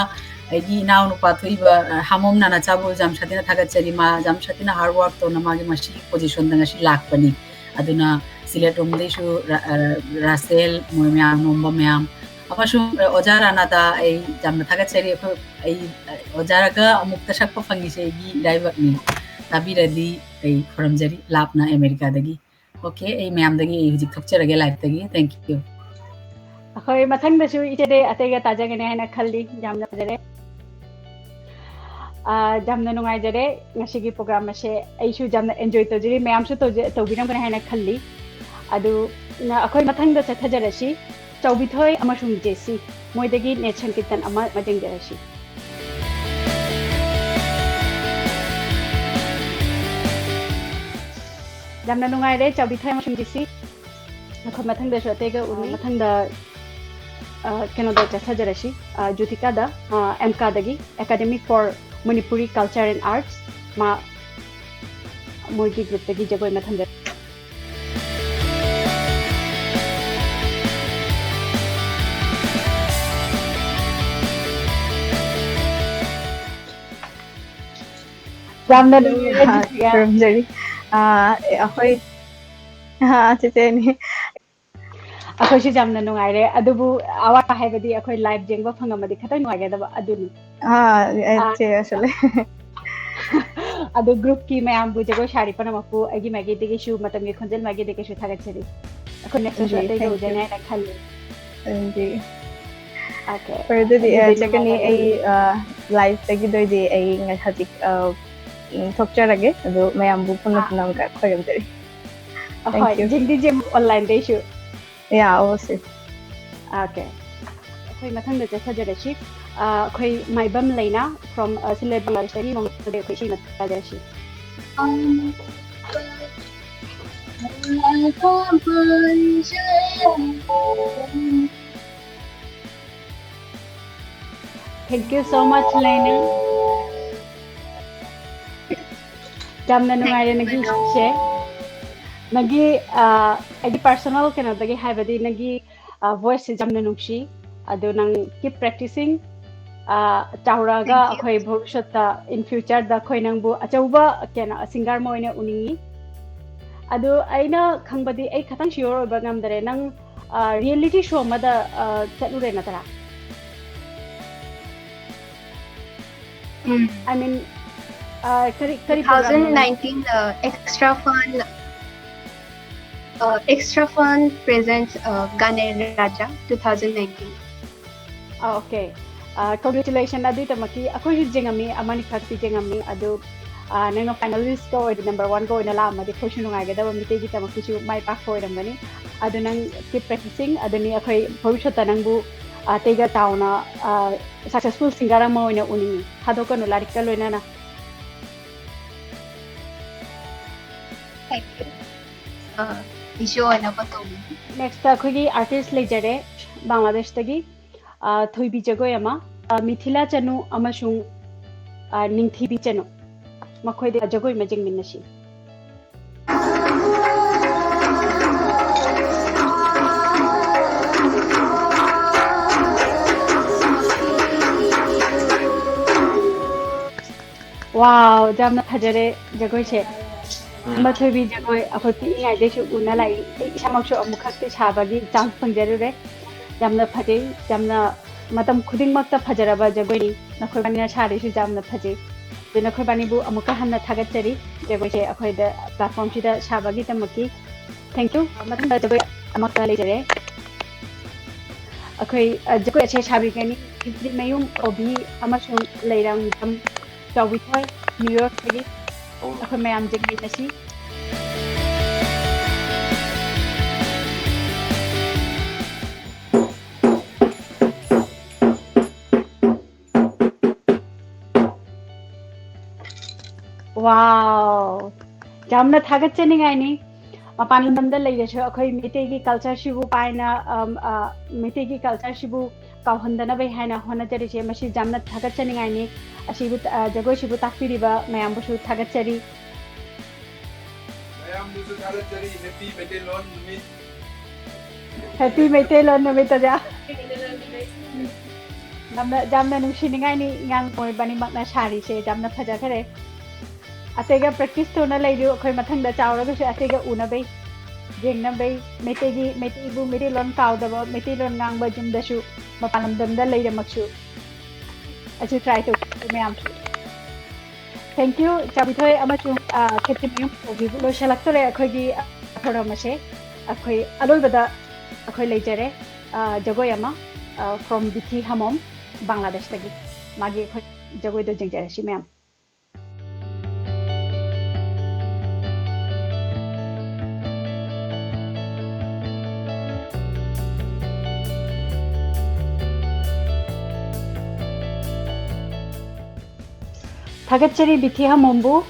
ꯑꯩꯒꯤ ꯏꯅꯥꯎꯅꯨꯄꯥ ꯊꯣꯛꯏꯕ, ꯑ, ꯍꯥꯃꯣꯝ ꯅꯥꯅꯥꯆꯥꯕꯨ ꯌꯥꯝ ꯁꯥꯊꯤꯅ ꯊꯥꯒꯠꯆꯔꯤ꯫ ꯃꯥ ꯌꯥꯝ ꯁꯥꯊꯤꯅ hard work ꯇꯧꯅ ꯃꯥꯒꯤ ꯃꯁꯤꯒꯤ position ꯗ ꯉꯁꯤ ꯂꯥꯛꯄꯅꯤ꯫ ꯑꯗꯨꯅ ꯁꯤꯂꯦꯠꯔꯣꯝꯗꯩꯁꯨ ꯔ-, ꯑ, ꯔꯥꯁꯦꯜ, ꯃꯣꯏ ꯃꯌꯥꯝ, ꯅꯣꯝꯕ ꯃꯌꯥꯝ, ꯑꯃꯁꯨꯡ, ꯑ, ꯑꯣꯖꯥ ꯔꯥꯅꯥꯗ ꯑꯩ ꯌꯥꯝꯅ ꯊꯥꯒꯠꯆꯔꯤ꯫ ꯑꯩꯈꯣꯏ, ꯑꯩ, ꯑ, ꯑꯣꯖꯥꯒ ꯑꯃꯨꯛꯇ ꯁꯛꯄ ꯐꯪꯉꯤꯁꯦ ꯑꯩꯒꯤ ꯏꯔꯥꯏꯕꯛꯅꯤ꯫ ꯇꯥꯕꯤꯔꯗꯤ ꯑꯩ ꯈꯨꯔꯨꯝꯖꯔꯤ, ꯂꯥꯞꯅ ꯑꯃꯦꯔꯤꯀꯥꯗꯒꯤ꯫ Okay, ꯑꯩ ꯃꯌꯥꯝꯗꯒꯤ ꯑꯩ ꯍꯧꯖꯤꯛ ꯊꯣꯛꯆꯔꯒꯦ live ꯇꯒꯤ꯫ Thank you. ꯑꯩꯈꯣꯏ ꯃꯊꯪꯗꯁꯨ ꯏꯆꯦꯗꯩ ꯑꯇꯩꯒ ꯇꯥꯖꯒꯅꯤ ꯍꯥꯏꯅ ꯈꯜꯂꯤ꯫ ꯌꯥꯝꯅ ꯐꯖꯔꯦ꯫ ꯑꯥ, ꯌꯥꯝꯅ ꯅꯨꯡꯉꯥꯏꯖꯔꯦ ꯉꯁꯤꯒꯤ program ꯑꯁꯦ꯫ ꯑꯩꯁꯨ ꯌꯥꯝꯅ enjoy ꯇꯧꯖꯔꯤ, ꯃꯌꯥꯝꯁꯨ ꯇꯧꯖ-, ꯇꯧꯕꯤꯔꯝꯒꯅꯤ ꯍꯥꯏꯅ ꯈꯜꯂꯤ꯫ ꯑꯗꯨ, ꯅ-, ꯑꯩꯈꯣꯏ ꯃꯊꯪꯗ ꯆꯠꯊꯖꯔꯁꯤ꯫ ꯆꯥꯎꯕꯤꯊꯣꯏ ꯑꯃꯁꯨꯡ ꯖꯦꯁꯤ, ꯃꯣꯏꯗꯒꯤ ꯅꯦꯠ ꯁꯪꯀꯤꯔꯇꯟ ꯑꯃ, ꯑꯃ ꯌꯦꯡꯖꯔꯁꯤ꯫ ꯌꯥꯝꯅ ꯅꯨꯡꯉꯥꯏꯔꯦ, ꯆꯥꯎꯕꯤꯊꯣꯏ ꯑꯃꯁꯨꯡ ꯖꯦꯁꯤ꯫ ꯑꯩꯈꯣꯏ ꯃꯊꯪꯗꯁꯨ ꯑꯇꯩꯒ ꯎꯅꯤ꯫ ꯃꯊꯪꯗ, ꯑ, ꯀꯩꯅꯣꯗ ꯆꯠꯊꯖꯔꯁꯤ, ꯑ, ꯖꯨꯊꯤꯀꯥꯗ, ꯑ, ꯑꯦꯝꯀꯥꯗꯒꯤ, Academy for Manipuri Culture and Arts, ꯃꯥ, ꯃꯣꯏꯒꯤ group ꯇꯒꯤ ꯖꯒꯣꯏ ꯑꯃ ꯊꯝꯖꯔꯤ꯫ ꯌꯥꯝꯅ ꯅꯨꯡꯉꯥꯏꯔꯦ, ꯑꯥ, ꯖꯨꯊꯤꯀꯥ꯫ ꯈꯨꯔꯨꯝꯖꯔꯤ꯫ ꯑꯥ, ꯑꯩꯈꯣꯏ, ꯑꯥ, ꯆꯤꯆꯦꯅꯤ꯫ ꯑꯩꯈꯣꯏꯁꯨ ꯌꯥꯝꯅ ꯅꯨꯡꯉꯥꯏꯔꯦ, ꯑꯗꯨꯕꯨ ꯑꯋꯥꯠꯄ ꯍꯥꯏꯕꯗꯤ ꯑꯩꯈꯣꯏ live ꯌꯦꯡꯕ ꯐꯪꯉꯝꯃꯗꯤ ꯈꯤꯇꯪ ꯅꯨꯡꯉꯥꯏꯒꯗꯕ ꯑꯗꯨꯅꯤ꯫ ꯑꯥ, ꯑꯦ, ꯑꯥ꯫ ꯆꯦ, ꯑꯁ ꯂꯩ꯫ ꯑꯗꯨ groupꯀꯤ ꯃꯌꯥꯝꯕꯨ, ꯖꯒꯣꯏ ꯁꯥꯔꯤ ꯄꯨꯝꯅꯃꯛꯄꯨ ꯑꯩꯒꯤ ꯃꯥꯏꯀꯩꯗꯒꯤꯁꯨ, ꯃꯇꯝꯒꯤ ꯈꯣꯟꯖꯦꯜ ꯃꯥꯏꯀꯩꯗꯒꯤꯁꯨ ꯊꯥꯒꯠꯆꯔꯤ꯫ ꯑꯩꯈꯣꯏ next ꯁꯨ ꯑꯇꯩ ꯇꯧꯖꯒꯦ ꯍꯥꯏꯅ ꯈꯜꯂꯤ꯫ ꯑꯗꯨꯗꯤ Okay꯫ ꯐꯔꯦ, ꯑꯗꯨꯗꯤ, ꯑ, ꯑꯗꯨꯗꯤ ꯆꯠꯀꯅꯤ꯫ ꯅꯨꯡꯉꯥꯏꯔꯦ꯫ ꯑꯩ, ꯑ, live ꯇꯒꯤ ꯑꯣꯏꯗꯤ ꯑꯩ ꯉ-, ꯍꯧꯖꯤꯛ, ꯑ, ꯎꯝ, ꯊꯣꯛꯆꯔꯒꯦ꯫ ꯑꯗꯨ ꯃꯌꯥꯝꯕꯨ ꯄꯨꯟꯅ ꯑꯥ꯫ ꯄꯨꯟꯅ ꯑꯃꯨꯛꯀ ꯈꯣꯏꯔꯝꯖꯔꯤ꯫ ꯑꯍꯣꯏ, Thank you꯫ ꯌꯦꯡꯗꯤ ꯌꯦꯡꯉꯨ online ꯗꯩꯁꯨ꯫ Yeah, ꯑꯣ, ꯁꯤ꯫ Okay꯫ ꯑꯩꯈꯣꯏ ꯃꯊꯪꯗ ꯆꯠꯊꯖꯔꯁꯤ꯫ ꯑ, ꯑꯩꯈꯣꯏ ꯃꯥꯏꯕꯝ ꯂꯩꯅꯥ from, ꯑ, ꯁꯤꯜꯂꯣꯏ ꯕꯪꯒ꯭ꯂꯥꯗꯦꯁꯇꯒꯤ ꯃꯉꯣꯟꯗ ꯑꯩꯈꯣꯏ ꯏꯁꯩ ꯑꯃ ꯇꯥꯖꯔꯁꯤ꯫ Thank you so much, ꯂꯩꯅꯥ꯫ ꯌꯥꯝꯅ ꯅꯨꯡꯉꯥꯏꯔꯦ ꯅꯪꯒꯤ ꯏꯁꯩꯁꯦ꯫ ꯅꯪꯒꯤ, ꯑ, ꯑꯩꯒꯤ personal ꯀꯩꯅꯣꯗꯒꯤ ꯍꯥꯏꯕꯗꯤ ꯅꯪꯒꯤ, ꯑ, voice ꯁꯦ ꯌꯥꯝꯅ ꯅꯨꯡꯁꯤ꯫ ꯑꯗꯨ ꯅꯪ keep practicing꯫ ꯑ, ꯆꯥꯎꯔꯛꯑꯒ Thank you꯫ ꯑꯩꯈꯣꯏ ꯚꯕꯤꯁ꯭ꯌꯠꯇ, in future ꯗ ꯑꯩꯈꯣꯏ ꯅꯪꯕꯨ ꯑꯆꯧꯕ ꯀꯩꯅꯣ singer ꯑꯃ ꯑꯣꯏꯅ ꯎꯅꯤꯡꯉꯤ꯫ ꯑꯗꯨ ꯑꯩꯅ ꯈꯪꯕꯗꯤ ꯑꯩ ꯈꯇꯪ sure ꯑꯣꯏꯕ ꯉꯝꯗꯔꯦ꯫ ꯅꯪ, ꯑ, reality show ꯑꯃꯗ, ꯑ, ꯆꯠꯂꯨꯔꯦ ꯅꯠꯇ꯭ꯔꯥ? ꯎꯝ꯫ I mean, ꯑ, ꯀꯔꯤ, ꯀꯔꯤ program ꯅꯣ ꯅꯪ? Two thousand nineteen, ꯑ, Extra Fun, ꯑ, Extra Fun presents, ꯑ, Gane Raja two thousand nineteen꯫ ꯑ, okay꯫ ꯑ, congratulation ꯑꯗꯨꯒꯤꯗꯃꯛꯀꯤ꯫ ꯑꯩꯈꯣꯏꯁꯨ ꯌꯦꯡꯉꯝꯃꯤ, ꯑꯃꯅꯤꯈꯛꯇꯤ ꯌꯦꯡꯉꯝꯃꯤ꯫ ꯑꯗꯨ, ꯑ, ꯅꯪꯅ finalist ꯀ ꯑꯣꯏꯅ, number one ꯀ ꯑꯣꯏꯅ ꯂꯥꯛꯑꯝꯃꯗꯤ ꯑꯩꯈꯣꯏꯁꯨ ꯅꯨꯡꯉꯥꯏꯒꯗꯕ, ꯃꯤꯇꯩꯒꯤꯗꯃꯛꯀꯤꯁꯨ ꯃꯥꯏ ꯄꯥꯛꯄ ꯑꯣꯏꯔꯝꯒꯅꯤ꯫ ꯑꯗꯨ ꯅꯪ keep practicing꯫ ꯑꯗꯨꯅꯤ ꯑꯩꯈꯣꯏ ꯚꯕꯤꯁ꯭ꯌꯠꯇ ꯅꯪꯕꯨ, ꯑ, ꯑꯇꯩꯒ ꯇꯥꯎꯅ, ꯑ, successful singer ꯑꯃ ꯑꯣꯏꯅ ꯎꯅꯤꯡꯉꯤ꯫ ꯊꯥꯗꯣꯛꯀꯅꯨ ꯂꯥꯏꯔꯤꯛꯀ ꯂꯣꯏꯅꯅ꯫ Thank you꯫ ꯑ, ꯏꯁꯣꯔꯅ ꯄꯥꯡꯊꯣꯛꯄꯤꯅꯤ꯫ Next ꯑꯩꯈꯣꯏꯒꯤ artist ꯂꯩꯖꯔꯦ, ꯕꯪꯒ꯭ꯂꯥꯗꯦꯁꯇꯒꯤ, ꯑ, ꯊꯣꯏꯕꯤ ꯖꯒꯣꯏ ꯑꯃ, ꯑ, ꯃꯤꯊꯤꯂꯥ ꯆꯅꯨ ꯑꯃꯁꯨꯡ, ꯑ, ꯅꯤꯡꯊꯤꯕꯤ ꯆꯅꯨ, ꯃꯈꯣꯏꯗ ꯖꯒꯣꯏ ꯑꯃ ꯌꯦꯡꯃꯤꯟꯅꯁꯤ꯫ Wow, ꯌꯥꯝꯅ ꯐꯖꯔꯦ ꯖꯒꯣꯏꯁꯦ꯫ ꯎꯝ꯫ ꯃꯊꯣꯏꯕꯤ ꯖꯒꯣꯏ ꯑꯩꯈꯣꯏ ꯄꯤꯛꯏꯉꯩꯗꯩꯁꯨ ꯎꯅ ꯂꯥꯛꯏ꯫ ꯑꯩ ꯏꯁꯥꯃꯛꯁꯨ ꯑꯃꯨꯛꯈꯛꯇꯤ ꯁꯥꯕꯒꯤ chance ꯐꯪꯖꯔꯨꯔꯦ꯫ ꯌꯥꯝꯅ ꯐꯖꯩ, ꯌꯥꯝꯅ ꯃꯇꯝ ꯈꯨꯗꯤꯡꯃꯛꯇ ꯐꯖꯔꯕ ꯖꯒꯣꯏꯅꯤ꯫ ꯅꯈꯣꯏꯕꯥꯅꯤꯅ ꯁꯥꯔꯤꯁꯨ ꯌꯥꯝꯅ ꯐꯖꯩ꯫ ꯑꯗꯨꯅ ꯑꯩꯈꯣꯏ ꯕꯥꯅꯤꯕꯨ ꯑꯃꯨꯛꯀ ꯍꯟꯅ ꯊꯥꯒꯠꯆꯔꯤ, ꯖꯒꯣꯏꯁꯦ ꯑꯩꯈꯣꯏꯗ platform ꯁꯤꯗ ꯁꯥꯕꯒꯤꯗꯃꯛꯀꯤ꯫ Thank you꯫ ꯃꯊꯪꯗ ꯖꯒꯣꯏ ꯑꯃꯛꯀ ꯂꯩꯖꯔꯦ꯫ ꯑꯩꯈꯣꯏ, ꯑ, ꯖꯒꯣꯏ ꯑꯁꯦ ꯁꯥꯕꯤꯒꯅꯤ ꯈꯦꯇ꯭ꯔꯤꯃꯌꯨꯝ ꯑꯣꯕꯤ ꯑꯃꯁꯨꯡ ꯂꯩꯔꯥꯡꯖꯝ ꯆꯥꯎꯕꯤꯊꯣꯏ, New York ꯇꯒꯤ꯫ ꯑꯩꯈꯣꯏ ꯃꯌꯥꯝ ꯌꯦꯡꯃꯤꯟꯅꯁꯤ꯫ Wow! ꯌꯥꯝꯅ ꯊꯥꯒꯠꯆꯅꯤꯡꯉꯥꯏꯅꯤ꯫ ꯃꯄꯥꯟ ꯂꯝꯗ ꯂꯩꯔꯁꯨ ꯑꯩꯈꯣꯏ ꯃꯩꯇꯩꯒꯤ culture ꯁꯤꯕꯨ ꯄꯥꯏꯅ, ꯑꯝ, ꯑ, ꯃꯩꯇꯩꯒꯤ culture ꯁꯤꯕꯨ ꯀꯥꯎꯍꯟꯗꯅꯕ ꯍꯥꯏꯅ ꯍꯣꯠꯅꯖꯔꯤꯁꯦ, ꯃꯁꯤ ꯌꯥꯝꯅ ꯊꯥꯒꯠꯆꯅꯤꯡꯉꯥꯏꯅꯤ꯫ ꯑꯁꯤꯕꯨ, ꯑ, ꯖꯒꯣꯏꯁꯤꯕꯨ ꯇꯥꯛꯄꯤꯔꯤꯕ ꯃꯌꯥꯝꯕꯨꯁꯨ ꯊꯥꯒꯠꯆꯔꯤ꯫ ꯃꯌꯥꯝꯕꯨꯁꯨ ꯊꯥꯒꯠꯆꯔꯤ꯫ Happy ꯃꯩꯇꯩꯂꯣꯟ ꯅꯨꯃꯤꯠ꯫ Happy ꯃꯩꯇꯩꯂꯣꯟ ꯅꯨꯃꯤꯠ, ꯑꯣꯖꯥ꯫ ꯌꯥꯝꯅ, ꯌꯥꯝꯅ ꯅꯨꯡꯁꯤꯅꯤꯡꯉꯥꯏꯅꯤ ꯏꯉꯥꯡ ꯃꯣꯏꯕꯥꯅꯤꯃꯛꯅ ꯁꯥꯔꯤꯁꯦ, ꯌꯥꯝꯅ ꯐꯖꯈ꯭ꯔꯦ꯫ ꯑꯇꯩꯒ practice ꯇꯧꯅ ꯂꯩꯔꯤꯕ ꯑꯩꯈꯣꯏ ꯃꯊꯪꯗ ꯆꯥꯎꯔꯒꯁꯨ ꯑꯇꯩꯒ ꯎꯅꯕꯩ, ꯌꯦꯡꯅꯕꯩ, ꯃꯩꯇꯩꯒꯤ, ꯃꯩꯇꯩꯕꯨ ꯃꯩꯇꯩꯂꯣꯟ ꯀꯥꯎꯗꯕ, ꯃꯩꯇꯩꯂꯣꯟ ꯉꯥꯡꯕ ꯌꯨꯝꯗꯁꯨ, ꯃꯄꯥꯟ ꯂꯝꯗꯝꯗ ꯂꯩꯔꯃꯛꯁꯨ꯫ ꯑꯩꯁꯨ try ꯇꯧꯖꯒꯦ ꯃꯌꯥꯝꯁꯨ꯫ Thank you, ꯆꯥꯎꯕꯤꯊꯣꯏ ꯑꯃꯁꯨꯡ, ꯑ, ꯈꯦꯇ꯭ꯔꯤꯃꯌꯨꯝ ꯀꯧꯕꯤꯕꯨ꯫ ꯂꯣꯏꯁꯤꯜꯂꯛꯇꯣꯔꯦ ꯑꯩꯈꯣꯏꯒꯤ, ꯑ, ꯊꯧꯔꯝ ꯑꯁꯦ꯫ ꯑꯩꯈꯣꯏ ꯑꯂꯣꯏꯕꯗ ꯑꯩꯈꯣꯏ ꯂꯩꯖꯔꯦ, ꯑ, ꯖꯒꯣꯏ ꯑꯃ, ꯑ, from ꯕꯤꯊꯤ ꯍꯃꯣꯝ, ꯕꯪꯒ꯭ꯂꯥꯗꯦꯁꯇꯒꯤ꯫ ꯃꯥꯒꯤ ꯑꯩꯈꯣꯏ ꯖꯒꯣꯏꯗꯣ ꯌꯦꯡꯖꯔꯁꯤ ꯃꯌꯥꯝ꯫ ꯊꯥꯒꯠꯆꯔꯤ ꯕꯤꯊꯤ ꯍꯃꯣꯝꯕꯨ꯫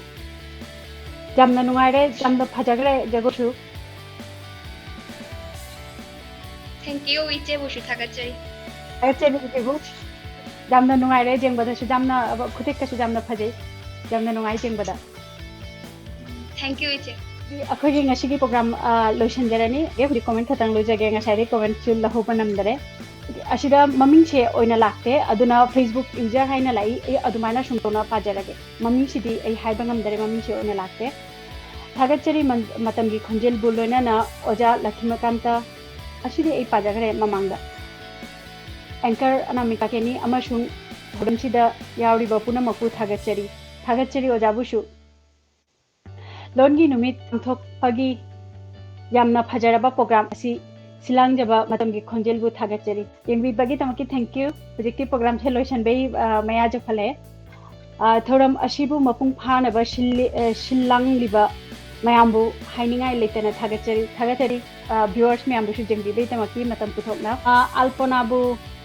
ꯌꯥꯝꯅ ꯅꯨꯡꯉꯥꯏꯔꯦ, ꯌꯥꯝꯅ ꯐꯖꯈ꯭ꯔꯦ ꯖꯒꯣꯏꯁꯨ꯫ Thank you, ꯏꯆꯦꯕꯨꯁꯨ ꯊꯥꯒꯠꯆꯔꯤ꯫ ꯊꯥꯒꯠꯆꯔꯤ ꯏꯆꯦꯕꯨ꯫ ꯌꯥꯝꯅ ꯅꯨꯡꯉꯥꯏꯔꯦ ꯌꯦꯡꯕꯗꯁꯨ, ꯌꯥꯝꯅ, ꯑ, ꯈꯨꯗꯦꯛꯀꯁꯨ ꯌꯥꯝꯅ ꯐꯖꯩ꯫ ꯌꯥꯝꯅ ꯅꯨꯡꯉꯥꯏ ꯌꯦꯡꯕꯗ꯫ Thank you, ꯏꯆꯦ꯫ ꯑꯩꯈꯣꯏꯒꯤ ꯉꯁꯤꯒꯤ program, ꯑ, ꯂꯣꯏꯁꯤꯟꯖꯔꯅꯤ꯫ ꯑꯦ, ꯍꯧꯖꯤꯛ comment ꯈꯛꯇꯪ ꯂꯣꯏꯖꯒꯦ, ꯉꯁꯥꯏꯗꯩ comment ꯁꯨ ꯂꯧꯍꯧꯕ ꯅꯪꯗꯔꯦ꯫ ꯑꯁꯤꯗ ꯃꯃꯤꯡꯁꯦ ꯑꯣꯏꯅ ꯂꯥꯛꯇꯦ, ꯑꯗꯨꯅ Facebook user ꯍꯥꯏꯅ ꯂꯥꯛꯏ꯫ ꯑꯩ ꯑꯗꯨꯃꯥꯏꯅ ꯁꯨꯝ ꯇꯧꯅ ꯄꯥꯖꯔꯒꯦ꯫ ꯃꯃꯤꯡꯁꯤꯗꯤ ꯑꯩ ꯍꯥꯏꯕ ꯉꯝꯗꯔꯦ, ꯃꯃꯤꯡꯁꯦ ꯑꯣꯏꯅ ꯂꯥꯛꯇꯦ꯫ ꯊꯥꯒꯠꯆꯔꯤ ꯃꯟ-, ꯃꯇꯝꯒꯤ ꯈꯣꯟꯖꯦꯜꯕꯨ ꯂꯣꯏꯅꯅ ꯑꯣꯖꯥ ꯂꯛꯈꯤꯃꯀꯥꯟꯇ, ꯑꯁꯤꯗꯤ ꯑꯩ ꯄꯥꯖꯈ꯭ꯔꯦ ꯃꯃꯥꯡꯗ꯫ Anchor ꯑꯅꯥꯃꯤꯀꯥ ꯀꯦꯅꯤ ꯑꯃꯁꯨꯡ ꯊꯧꯔꯝꯁꯤꯗ ꯌꯥꯎꯔꯤꯕ ꯄꯨꯝꯅꯃꯛꯄꯨ ꯊꯥꯒꯠꯆꯔꯤ꯫ ꯊꯥꯒꯠꯆꯔꯤ ꯑꯣꯖꯥꯕꯨꯁꯨ꯫ ꯂꯣꯟꯒꯤ ꯅꯨꯃꯤꯠ ꯄꯥꯡꯊꯣꯛꯄꯒꯤ ꯌꯥꯝꯅ ꯐꯖꯔꯕ ꯄ꯭ꯔꯣꯒ꯭ꯔꯥꯝ ꯑꯁꯤ ꯁꯤꯂꯥꯡꯖꯕ ꯃꯇꯝꯒꯤ ꯈꯣꯟꯖꯦꯜꯕꯨ ꯊꯥꯒꯠꯆꯔꯤ꯫ ꯌꯦꯡꯕꯤꯕꯒꯤꯗꯃꯛꯀꯤ thank you꯫ ꯍꯧꯖꯤꯛꯇꯤ ꯄ꯭ꯔꯣꯒ꯭ꯔꯥꯝꯁꯦ ꯂꯣꯏꯁꯤꯟꯕꯩ, ꯑ, ꯃꯌꯥ ꯌꯧꯁꯜꯂꯛꯑꯦ꯫ ꯑ, ꯊꯧꯔꯝ ꯑꯁꯤꯕꯨ ꯃꯄꯨꯡ ꯐꯥꯅꯕ ꯁꯤꯜꯂꯤ-, ꯑ, ꯁꯤꯜ ꯂꯥꯡꯂꯤꯕ ꯃꯌꯥꯝꯕꯨ ꯍꯥꯏꯅꯤꯡꯉꯥꯏ ꯂꯩꯇꯅ ꯊꯥꯒꯠꯆꯔꯤ, ꯊꯥꯒꯠꯆꯔꯤ꯫ ꯑ, viewers ꯃꯌꯥꯝꯕꯨꯁꯨ ꯌꯦꯡꯕꯤꯕꯒꯤꯗꯃꯛꯀꯤ ꯃꯇꯝ ꯄꯨꯊꯣꯛꯅ꯫ ꯑ, ꯑꯜꯄꯣꯅꯥꯕꯨ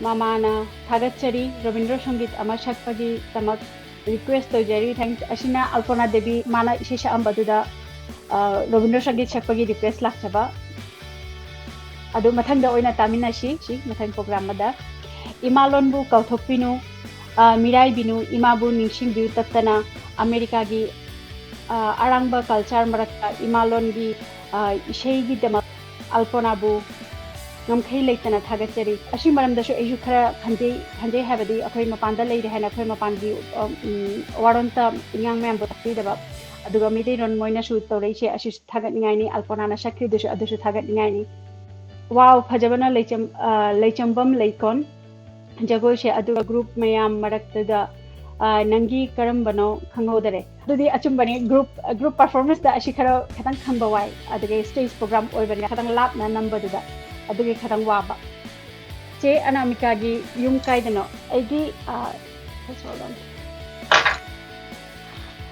ꯃꯃꯥꯅ ꯊꯥꯒꯠꯆꯔꯤ꯫ ꯔꯕꯤꯟꯗ꯭ꯔ ꯁꯪꯒꯤꯠ ꯑꯃ ꯁꯛꯄꯒꯤꯗꯃꯛ request ꯇꯧꯖꯔꯤ꯫ Thanks꯫ ꯑꯁꯤꯅ ꯑꯜꯄꯣꯅꯥ ꯗꯦꯕꯤ ꯃꯥꯅ ꯏꯁꯩ ꯁꯛꯑꯝꯕꯗꯨꯗ, ꯑ, ꯔꯕꯤꯟꯗ꯭ꯔ ꯁꯪꯒꯤꯠ ꯁꯛꯄꯒꯤ request ꯂꯥꯛꯆꯕ꯫ ꯑꯗꯨ ꯃꯊꯪꯗ ꯑꯣꯏꯅ ꯇꯥꯃꯤꯟꯅꯁꯤ, ꯁꯤ ꯃꯊꯪ ꯄ꯭ꯔꯣꯒ꯭ꯔꯥꯝ ꯑꯃꯗ꯫ ꯏꯃꯥ ꯂꯣꯟꯕꯨ ꯀꯥꯎꯊꯣꯛꯄꯤꯅꯨ, ꯑ, ꯃꯤꯔꯥꯏꯕꯤꯅꯨ, ꯏꯃꯥꯕꯨ ꯅꯤꯡꯁꯤꯡꯕꯤꯌꯨ ꯇꯠꯇꯅ꯫ ꯑꯃꯦꯔꯤꯀꯥꯒꯤ, ꯑ, ꯑꯔꯥꯡꯕ culture ꯃꯔꯛꯇ ꯏꯃꯥ ꯂꯣꯟꯒꯤ, ꯑ, ꯏꯁꯩꯒꯤꯗꯃꯛ ꯑꯜꯄꯣꯅꯥꯕꯨ ꯉꯝꯈꯩ ꯂꯩꯇꯅ ꯊꯥꯒꯠꯆꯔꯤ꯫ ꯑꯁꯤ ꯃꯔꯝꯗꯁꯨ ꯑꯩꯁꯨ ꯈꯔ ꯈꯟꯖꯩ, ꯈꯟꯖꯩ ꯍꯥꯏꯕꯗꯤ ꯑꯩꯈꯣꯏ ꯃꯄꯥꯟꯗ ꯂꯩꯔꯦ ꯍꯥꯏꯅ ꯑꯩꯈꯣꯏ ꯃꯄꯥꯟꯒꯤ, ꯑ, ꯎꯝ, ꯋꯥꯔꯣꯟꯇ ꯏꯉꯥꯡ ꯃꯌꯥꯝꯕꯨ ꯇꯥꯛꯄꯤꯗꯕ, ꯑꯗꯨꯒ ꯃꯩꯇꯩꯂꯣꯟ ꯃꯣꯏꯅꯁꯨ ꯇꯧꯔꯛꯏꯁꯦ, ꯑꯁꯤꯁꯨ ꯊꯥꯒꯠꯅꯤꯡꯉꯥꯏꯅꯤ꯫ ꯑꯜꯄꯣꯅꯥꯅ ꯁꯛꯈꯤꯕꯗꯨꯁꯨ ꯑꯗꯨꯁꯨ ꯊꯥꯒꯠꯅꯤꯡꯉꯥꯏꯅꯤ꯫ Wow, ꯐꯖꯕꯅ ꯂꯩꯆꯝ-, ꯑ, ꯂꯩꯆꯝꯕꯝ ꯂꯩꯀꯣꯟ ꯖꯒꯣꯏꯁꯦ, ꯑꯗꯨꯒ group ꯃꯌꯥꯝ ꯃꯔꯛꯇꯨꯗ, ꯑ, ꯅꯪꯒꯤ ꯀꯔꯝꯕꯅꯣ ꯈꯪꯍꯧꯗꯔꯦ꯫ ꯑꯗꯨꯗꯤ ꯑꯆꯨꯝꯕꯅꯤ, group, group performanceꯇ ꯑꯁꯤ ꯈꯔ ꯈꯤꯇꯪ ꯈꯪꯕ ꯋꯥꯏ, ꯑꯗꯨꯒꯤ stage program ꯑꯣꯏꯕꯅꯤꯅ ꯈꯤꯇꯪ ꯂꯥꯞꯅ ꯅꯝꯕꯗꯨꯗ ꯑꯗꯨꯒꯤ ꯈꯤꯇꯪ ꯋꯥꯕ꯫ ꯆꯦ ꯑꯅꯥꯃꯤꯀꯥꯒꯤ ꯌꯨꯝ ꯀꯥꯏꯗꯅꯣ? ꯑꯩꯒꯤ, ꯑ, just hold on.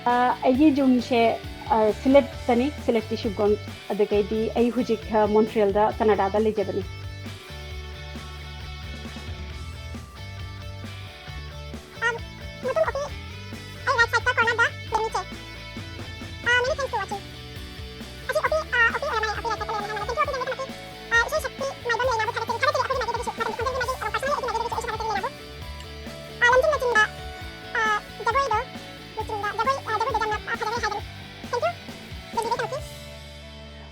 ꯑ, ꯑꯩꯒꯤ ꯌꯨꯝꯁꯦ, ꯑ, ꯁꯤꯂꯦꯠꯇꯅꯤ, ꯁꯤꯂꯦꯠꯀꯤ ꯁꯤꯕꯒꯣꯟ꯫ ꯑꯗꯨꯗꯒꯤꯗꯤ ꯑꯩ ꯍꯧꯖꯤꯛ, ꯑ, ꯃꯣꯟꯇ꯭ꯔꯤꯌꯦꯜꯗ, ꯀꯅꯥꯗꯥꯗ ꯂꯩꯖꯕꯅꯤ꯫ Um, ꯃꯇꯨꯡ ꯑꯣꯄꯤ, ꯑꯩ right sideꯇ cornerꯗ ꯂꯩꯔꯝꯃꯤ ꯆꯦ꯫ Uh, many thanks for watching. ꯑꯁꯤ ꯑꯣꯄꯤ, uh, ꯑꯣꯄꯤ ꯑꯣꯏꯔ ꯃꯥꯜꯂꯦ, ꯑꯣꯄꯤ right sideꯇ ꯂꯩꯔꯝꯃꯤ ꯍꯥꯏꯅ꯫ Thank you ꯑꯣꯄꯤ ꯅꯪꯒꯤꯗꯃꯛꯇꯤ꯫ Uh, ꯏꯁꯩ ꯁꯛꯄꯤ ꯃꯥꯏꯕꯝ ꯂꯩꯅꯥꯕꯨ ꯊꯥꯒꯠꯆꯔꯤ꯫ ꯊꯥꯒꯠꯆꯔꯤ ꯑꯩꯈꯣꯏꯒꯤ ꯃꯥꯏꯕꯤꯗꯒꯤꯁꯨ, ꯃꯥꯏꯕꯝ ꯈꯣꯟꯖꯦꯜꯒꯤ ꯃꯥꯏꯕꯤ ꯑꯣꯏꯔ personally ꯑꯩꯒꯤ ꯃꯥꯏꯕꯤꯗꯒꯤꯁꯨ ꯑꯩꯁꯨ ꯊꯥꯒꯠꯆꯔꯤ ꯂꯩꯅꯥꯕꯨ꯫ Uh, ꯂꯝꯖꯤꯡ ꯂꯨꯆꯤꯡꯕ, uh, ꯖꯒꯣꯏꯗꯣ ꯂꯨꯆꯤꯡꯕ, ꯖꯒꯣꯏ, uh, ꯖꯒꯣꯏꯗꯣ ꯌꯥꯝꯅ, uh, ꯐꯖꯔꯦ ꯍꯥꯏꯕꯅꯤ꯫ Thank you꯫ ꯌꯦꯡꯕꯤꯕꯒꯤꯗꯃꯛꯇꯤ꯫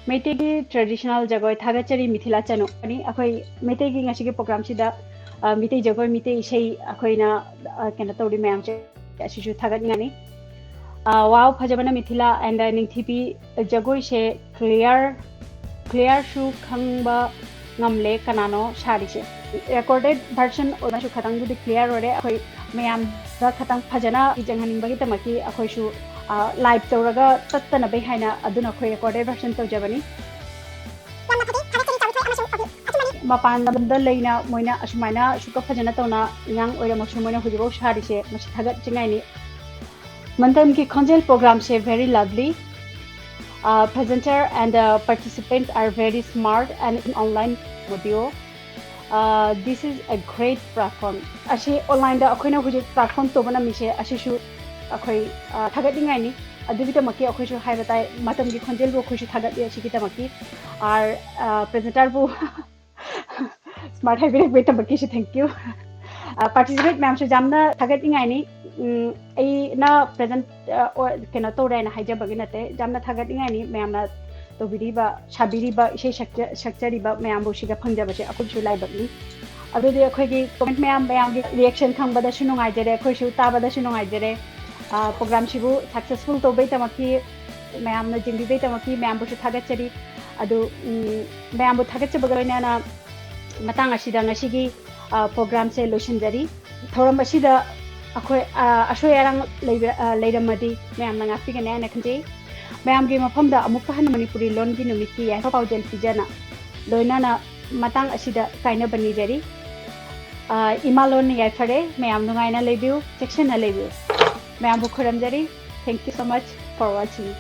ꯃꯩꯇꯩꯒꯤ traditional ꯖꯒꯣꯏ ꯊꯥꯒꯠꯆꯔꯤ ꯃꯤꯊꯤꯂꯥ ꯆꯅꯨ꯫ ꯑꯩꯈꯣꯏ ꯃꯩꯇꯩꯒꯤ ꯉꯁꯤꯒꯤ programꯁꯤꯗ, ꯑ, ꯃꯤꯇꯩ ꯖꯒꯣꯏ, ꯃꯤꯇꯩ ꯏꯁꯩ ꯑꯩꯈꯣꯏꯅ, ꯑ, ꯀꯩꯅꯣ ꯇꯧꯔꯤ ꯃꯌꯥꯝꯁꯦ ꯑꯁꯤꯁꯨ ꯊꯥꯒꯠꯅꯤꯡꯉꯤ꯫ ꯑ, wow, ꯐꯖꯕꯅ ꯃꯤꯊꯤꯂꯥ and, ꯑ, ꯅꯤꯡꯊꯤꯕꯤ ꯖꯒꯣꯏꯁꯦ clear, clearꯁꯨ ꯈꯪꯕ, ꯉꯝꯂꯦ ꯀꯅꯥꯅꯣ ꯁꯥꯔꯤꯁꯦ꯫ Recorded version ꯑꯣꯏꯔꯁꯨ ꯈꯇꯪꯗꯨꯗꯤ clear ꯑꯣꯏꯔꯦ꯫ ꯑꯩꯈꯣꯏ ꯃꯌꯥꯝꯗ ꯈꯇꯪ ꯐꯖꯅ ꯌꯦꯡꯍꯟꯅꯤꯡꯕꯒꯤꯗꯃꯛꯀꯤ ꯑꯩꯈꯣꯏꯁꯨ live ꯇꯧꯔꯒ ꯆꯠꯇꯅꯕꯩ ꯍꯥꯏꯅ ꯑꯗꯨꯅ ꯑꯩꯈꯣꯏ recorded version ꯇꯧꯖꯕꯅꯤ꯫ ꯃꯄꯥꯟ ꯂꯝꯗ ꯂꯩꯅ ꯃꯣꯏꯅ ꯑꯁꯨꯃꯥꯏꯅ ꯑꯁꯨꯛꯀ ꯐꯖꯅ ꯇꯧꯅ ꯏꯔꯥꯡ ꯑꯣꯏꯔꯝꯃꯁꯨ ꯃꯣꯏꯅ ꯍꯧꯖꯤꯛꯐꯥꯎ ꯁꯥꯔꯤꯁꯦ ꯃꯁꯤ ꯊꯥꯒꯠꯅꯤꯡꯉꯥꯏꯅꯤ꯫ ꯃꯇꯝꯒꯤ ꯈꯣꯟꯖꯦꯜ programꯁꯦ very lovely. Uh, presenter and the participants are very smart and in online module. Uh, this is a great platform. ꯑꯁꯤ onlineꯗ ꯑꯩꯈꯣꯏꯅ ꯍꯧꯖꯤꯛ perform ꯇꯧꯕ ꯉꯝꯃꯤꯁꯦ ꯑꯁꯤꯁꯨ ꯑꯩꯈꯣꯏ ꯊꯥꯒꯠꯅꯤꯡꯉꯥꯏꯅꯤ꯫ ꯑꯗꯨꯒꯤꯗꯃꯛꯀꯤ ꯑꯩꯈꯣꯏꯁꯨ ꯍꯥꯏꯕ ꯇꯥꯏ, ꯃꯇꯝꯒꯤ ꯈꯣꯟꯖꯦꯜꯕꯨ ꯑꯩꯈꯣꯏꯁꯨ ꯊꯥꯒꯠꯂꯤ ꯑꯁꯤꯒꯤꯗꯃꯛꯀꯤ꯫ Our presenterꯕꯨ smart ꯍꯥꯏꯕꯤꯔꯛꯄꯒꯤꯗꯃꯛꯀꯤꯁꯨ thank you. Participant ꯃꯌꯥꯝꯁꯨ ꯌꯥꯝꯅ ꯊꯥꯒꯠꯅꯤꯡꯉꯥꯏꯅꯤ꯫ ꯑꯩꯅ present ꯀꯩꯅꯣ ꯇꯧꯔꯦꯅ ꯍꯥꯏꯖꯕꯒꯤ ꯅꯠꯇꯦ, ꯌꯥꯝꯅ ꯊꯥꯒꯠꯅꯤꯡꯉꯥꯏꯅꯤ ꯃꯌꯥꯝꯅ ꯇꯧꯕꯤꯔꯤꯕ, ꯁꯥꯕꯤꯔꯤꯕ, ꯏꯁꯩ ꯁꯛꯆꯔꯤꯕ ꯃꯌꯥꯝꯕꯨ ꯁꯤꯗ ꯐꯪꯖꯕꯁꯦ ꯑꯩꯈꯣꯏꯁꯨ ꯂꯥꯏꯕꯛꯅꯤ꯫ ꯑꯗꯨꯗꯤ ꯑꯩꯈꯣꯏꯒꯤ comment ꯃꯌꯥꯝ, ꯃꯌꯥꯝꯒꯤ reaction ꯈꯪꯕꯗꯁꯨ ꯅꯨꯡꯉꯥꯏꯖꯔꯦ, ꯑꯩꯈꯣꯏꯁꯨ ꯇꯥꯕꯗꯁꯨ ꯅꯨꯡꯉꯥꯏꯖꯔꯦ꯫ Programꯁꯤꯕꯨ successful ꯇꯧꯕꯩꯗꯃꯛꯀꯤ ꯃꯌꯥꯝꯅ ꯌꯦꯡꯕꯤꯕꯩꯗꯃꯛꯀꯤ ꯃꯌꯥꯝꯕꯨꯁꯨ ꯊꯥꯒꯠꯆꯔꯤ꯫ ꯑꯗꯨ ꯃꯌꯥꯝꯕꯨ ꯊꯥꯒꯠꯆꯕꯒ ꯂꯣꯏꯅꯅ ꯃꯇꯥꯡ ꯑꯁꯤꯗ ꯉꯁꯤꯒꯤ programꯁꯦ ꯂꯣꯏꯁꯤꯟꯖꯔꯤ꯫ ꯊꯧꯔꯝ ꯑꯁꯤꯗ ꯑꯩꯈꯣꯏ ꯑꯁꯣꯏ ꯑꯔꯥꯡ ꯂꯩꯔꯝꯃꯗꯤ ꯃꯌꯥꯝꯅ ꯉꯥꯛꯄꯤꯒꯅꯤ ꯍꯥꯏꯅ ꯈꯟꯖꯩ꯫ ꯃꯌꯥꯝꯒꯤ ꯃꯐꯝꯗ ꯑꯃꯨꯛꯀ ꯍꯟꯅ ꯃꯅꯤꯄꯨꯔꯤ ꯂꯣꯟꯒꯤ ꯅꯨꯃꯤꯠꯀꯤ ꯌꯥꯏꯐ ꯄꯥꯎꯖꯦꯜ ꯄꯤꯖꯅ ꯂꯣꯏꯅꯅ ꯃꯇꯥꯡ ꯑꯁꯤꯗ ꯀꯥꯏꯅꯕ ꯅꯤꯖꯔꯤ꯫ ꯏꯃꯥ ꯂꯣꯟꯅ ꯌꯥꯏꯐꯔꯦ꯫ ꯃꯌꯥꯝ ꯅꯨꯡꯉꯥꯏꯅ ꯂꯩꯕꯤꯌꯨ, ꯆꯦꯛꯁꯤꯟꯅ ꯂꯩꯕꯤꯌꯨ꯫ ꯃꯌꯥꯝꯕꯨ ꯈꯨꯔꯨꯝꯖꯔꯤ꯫ Thank you so much for watching.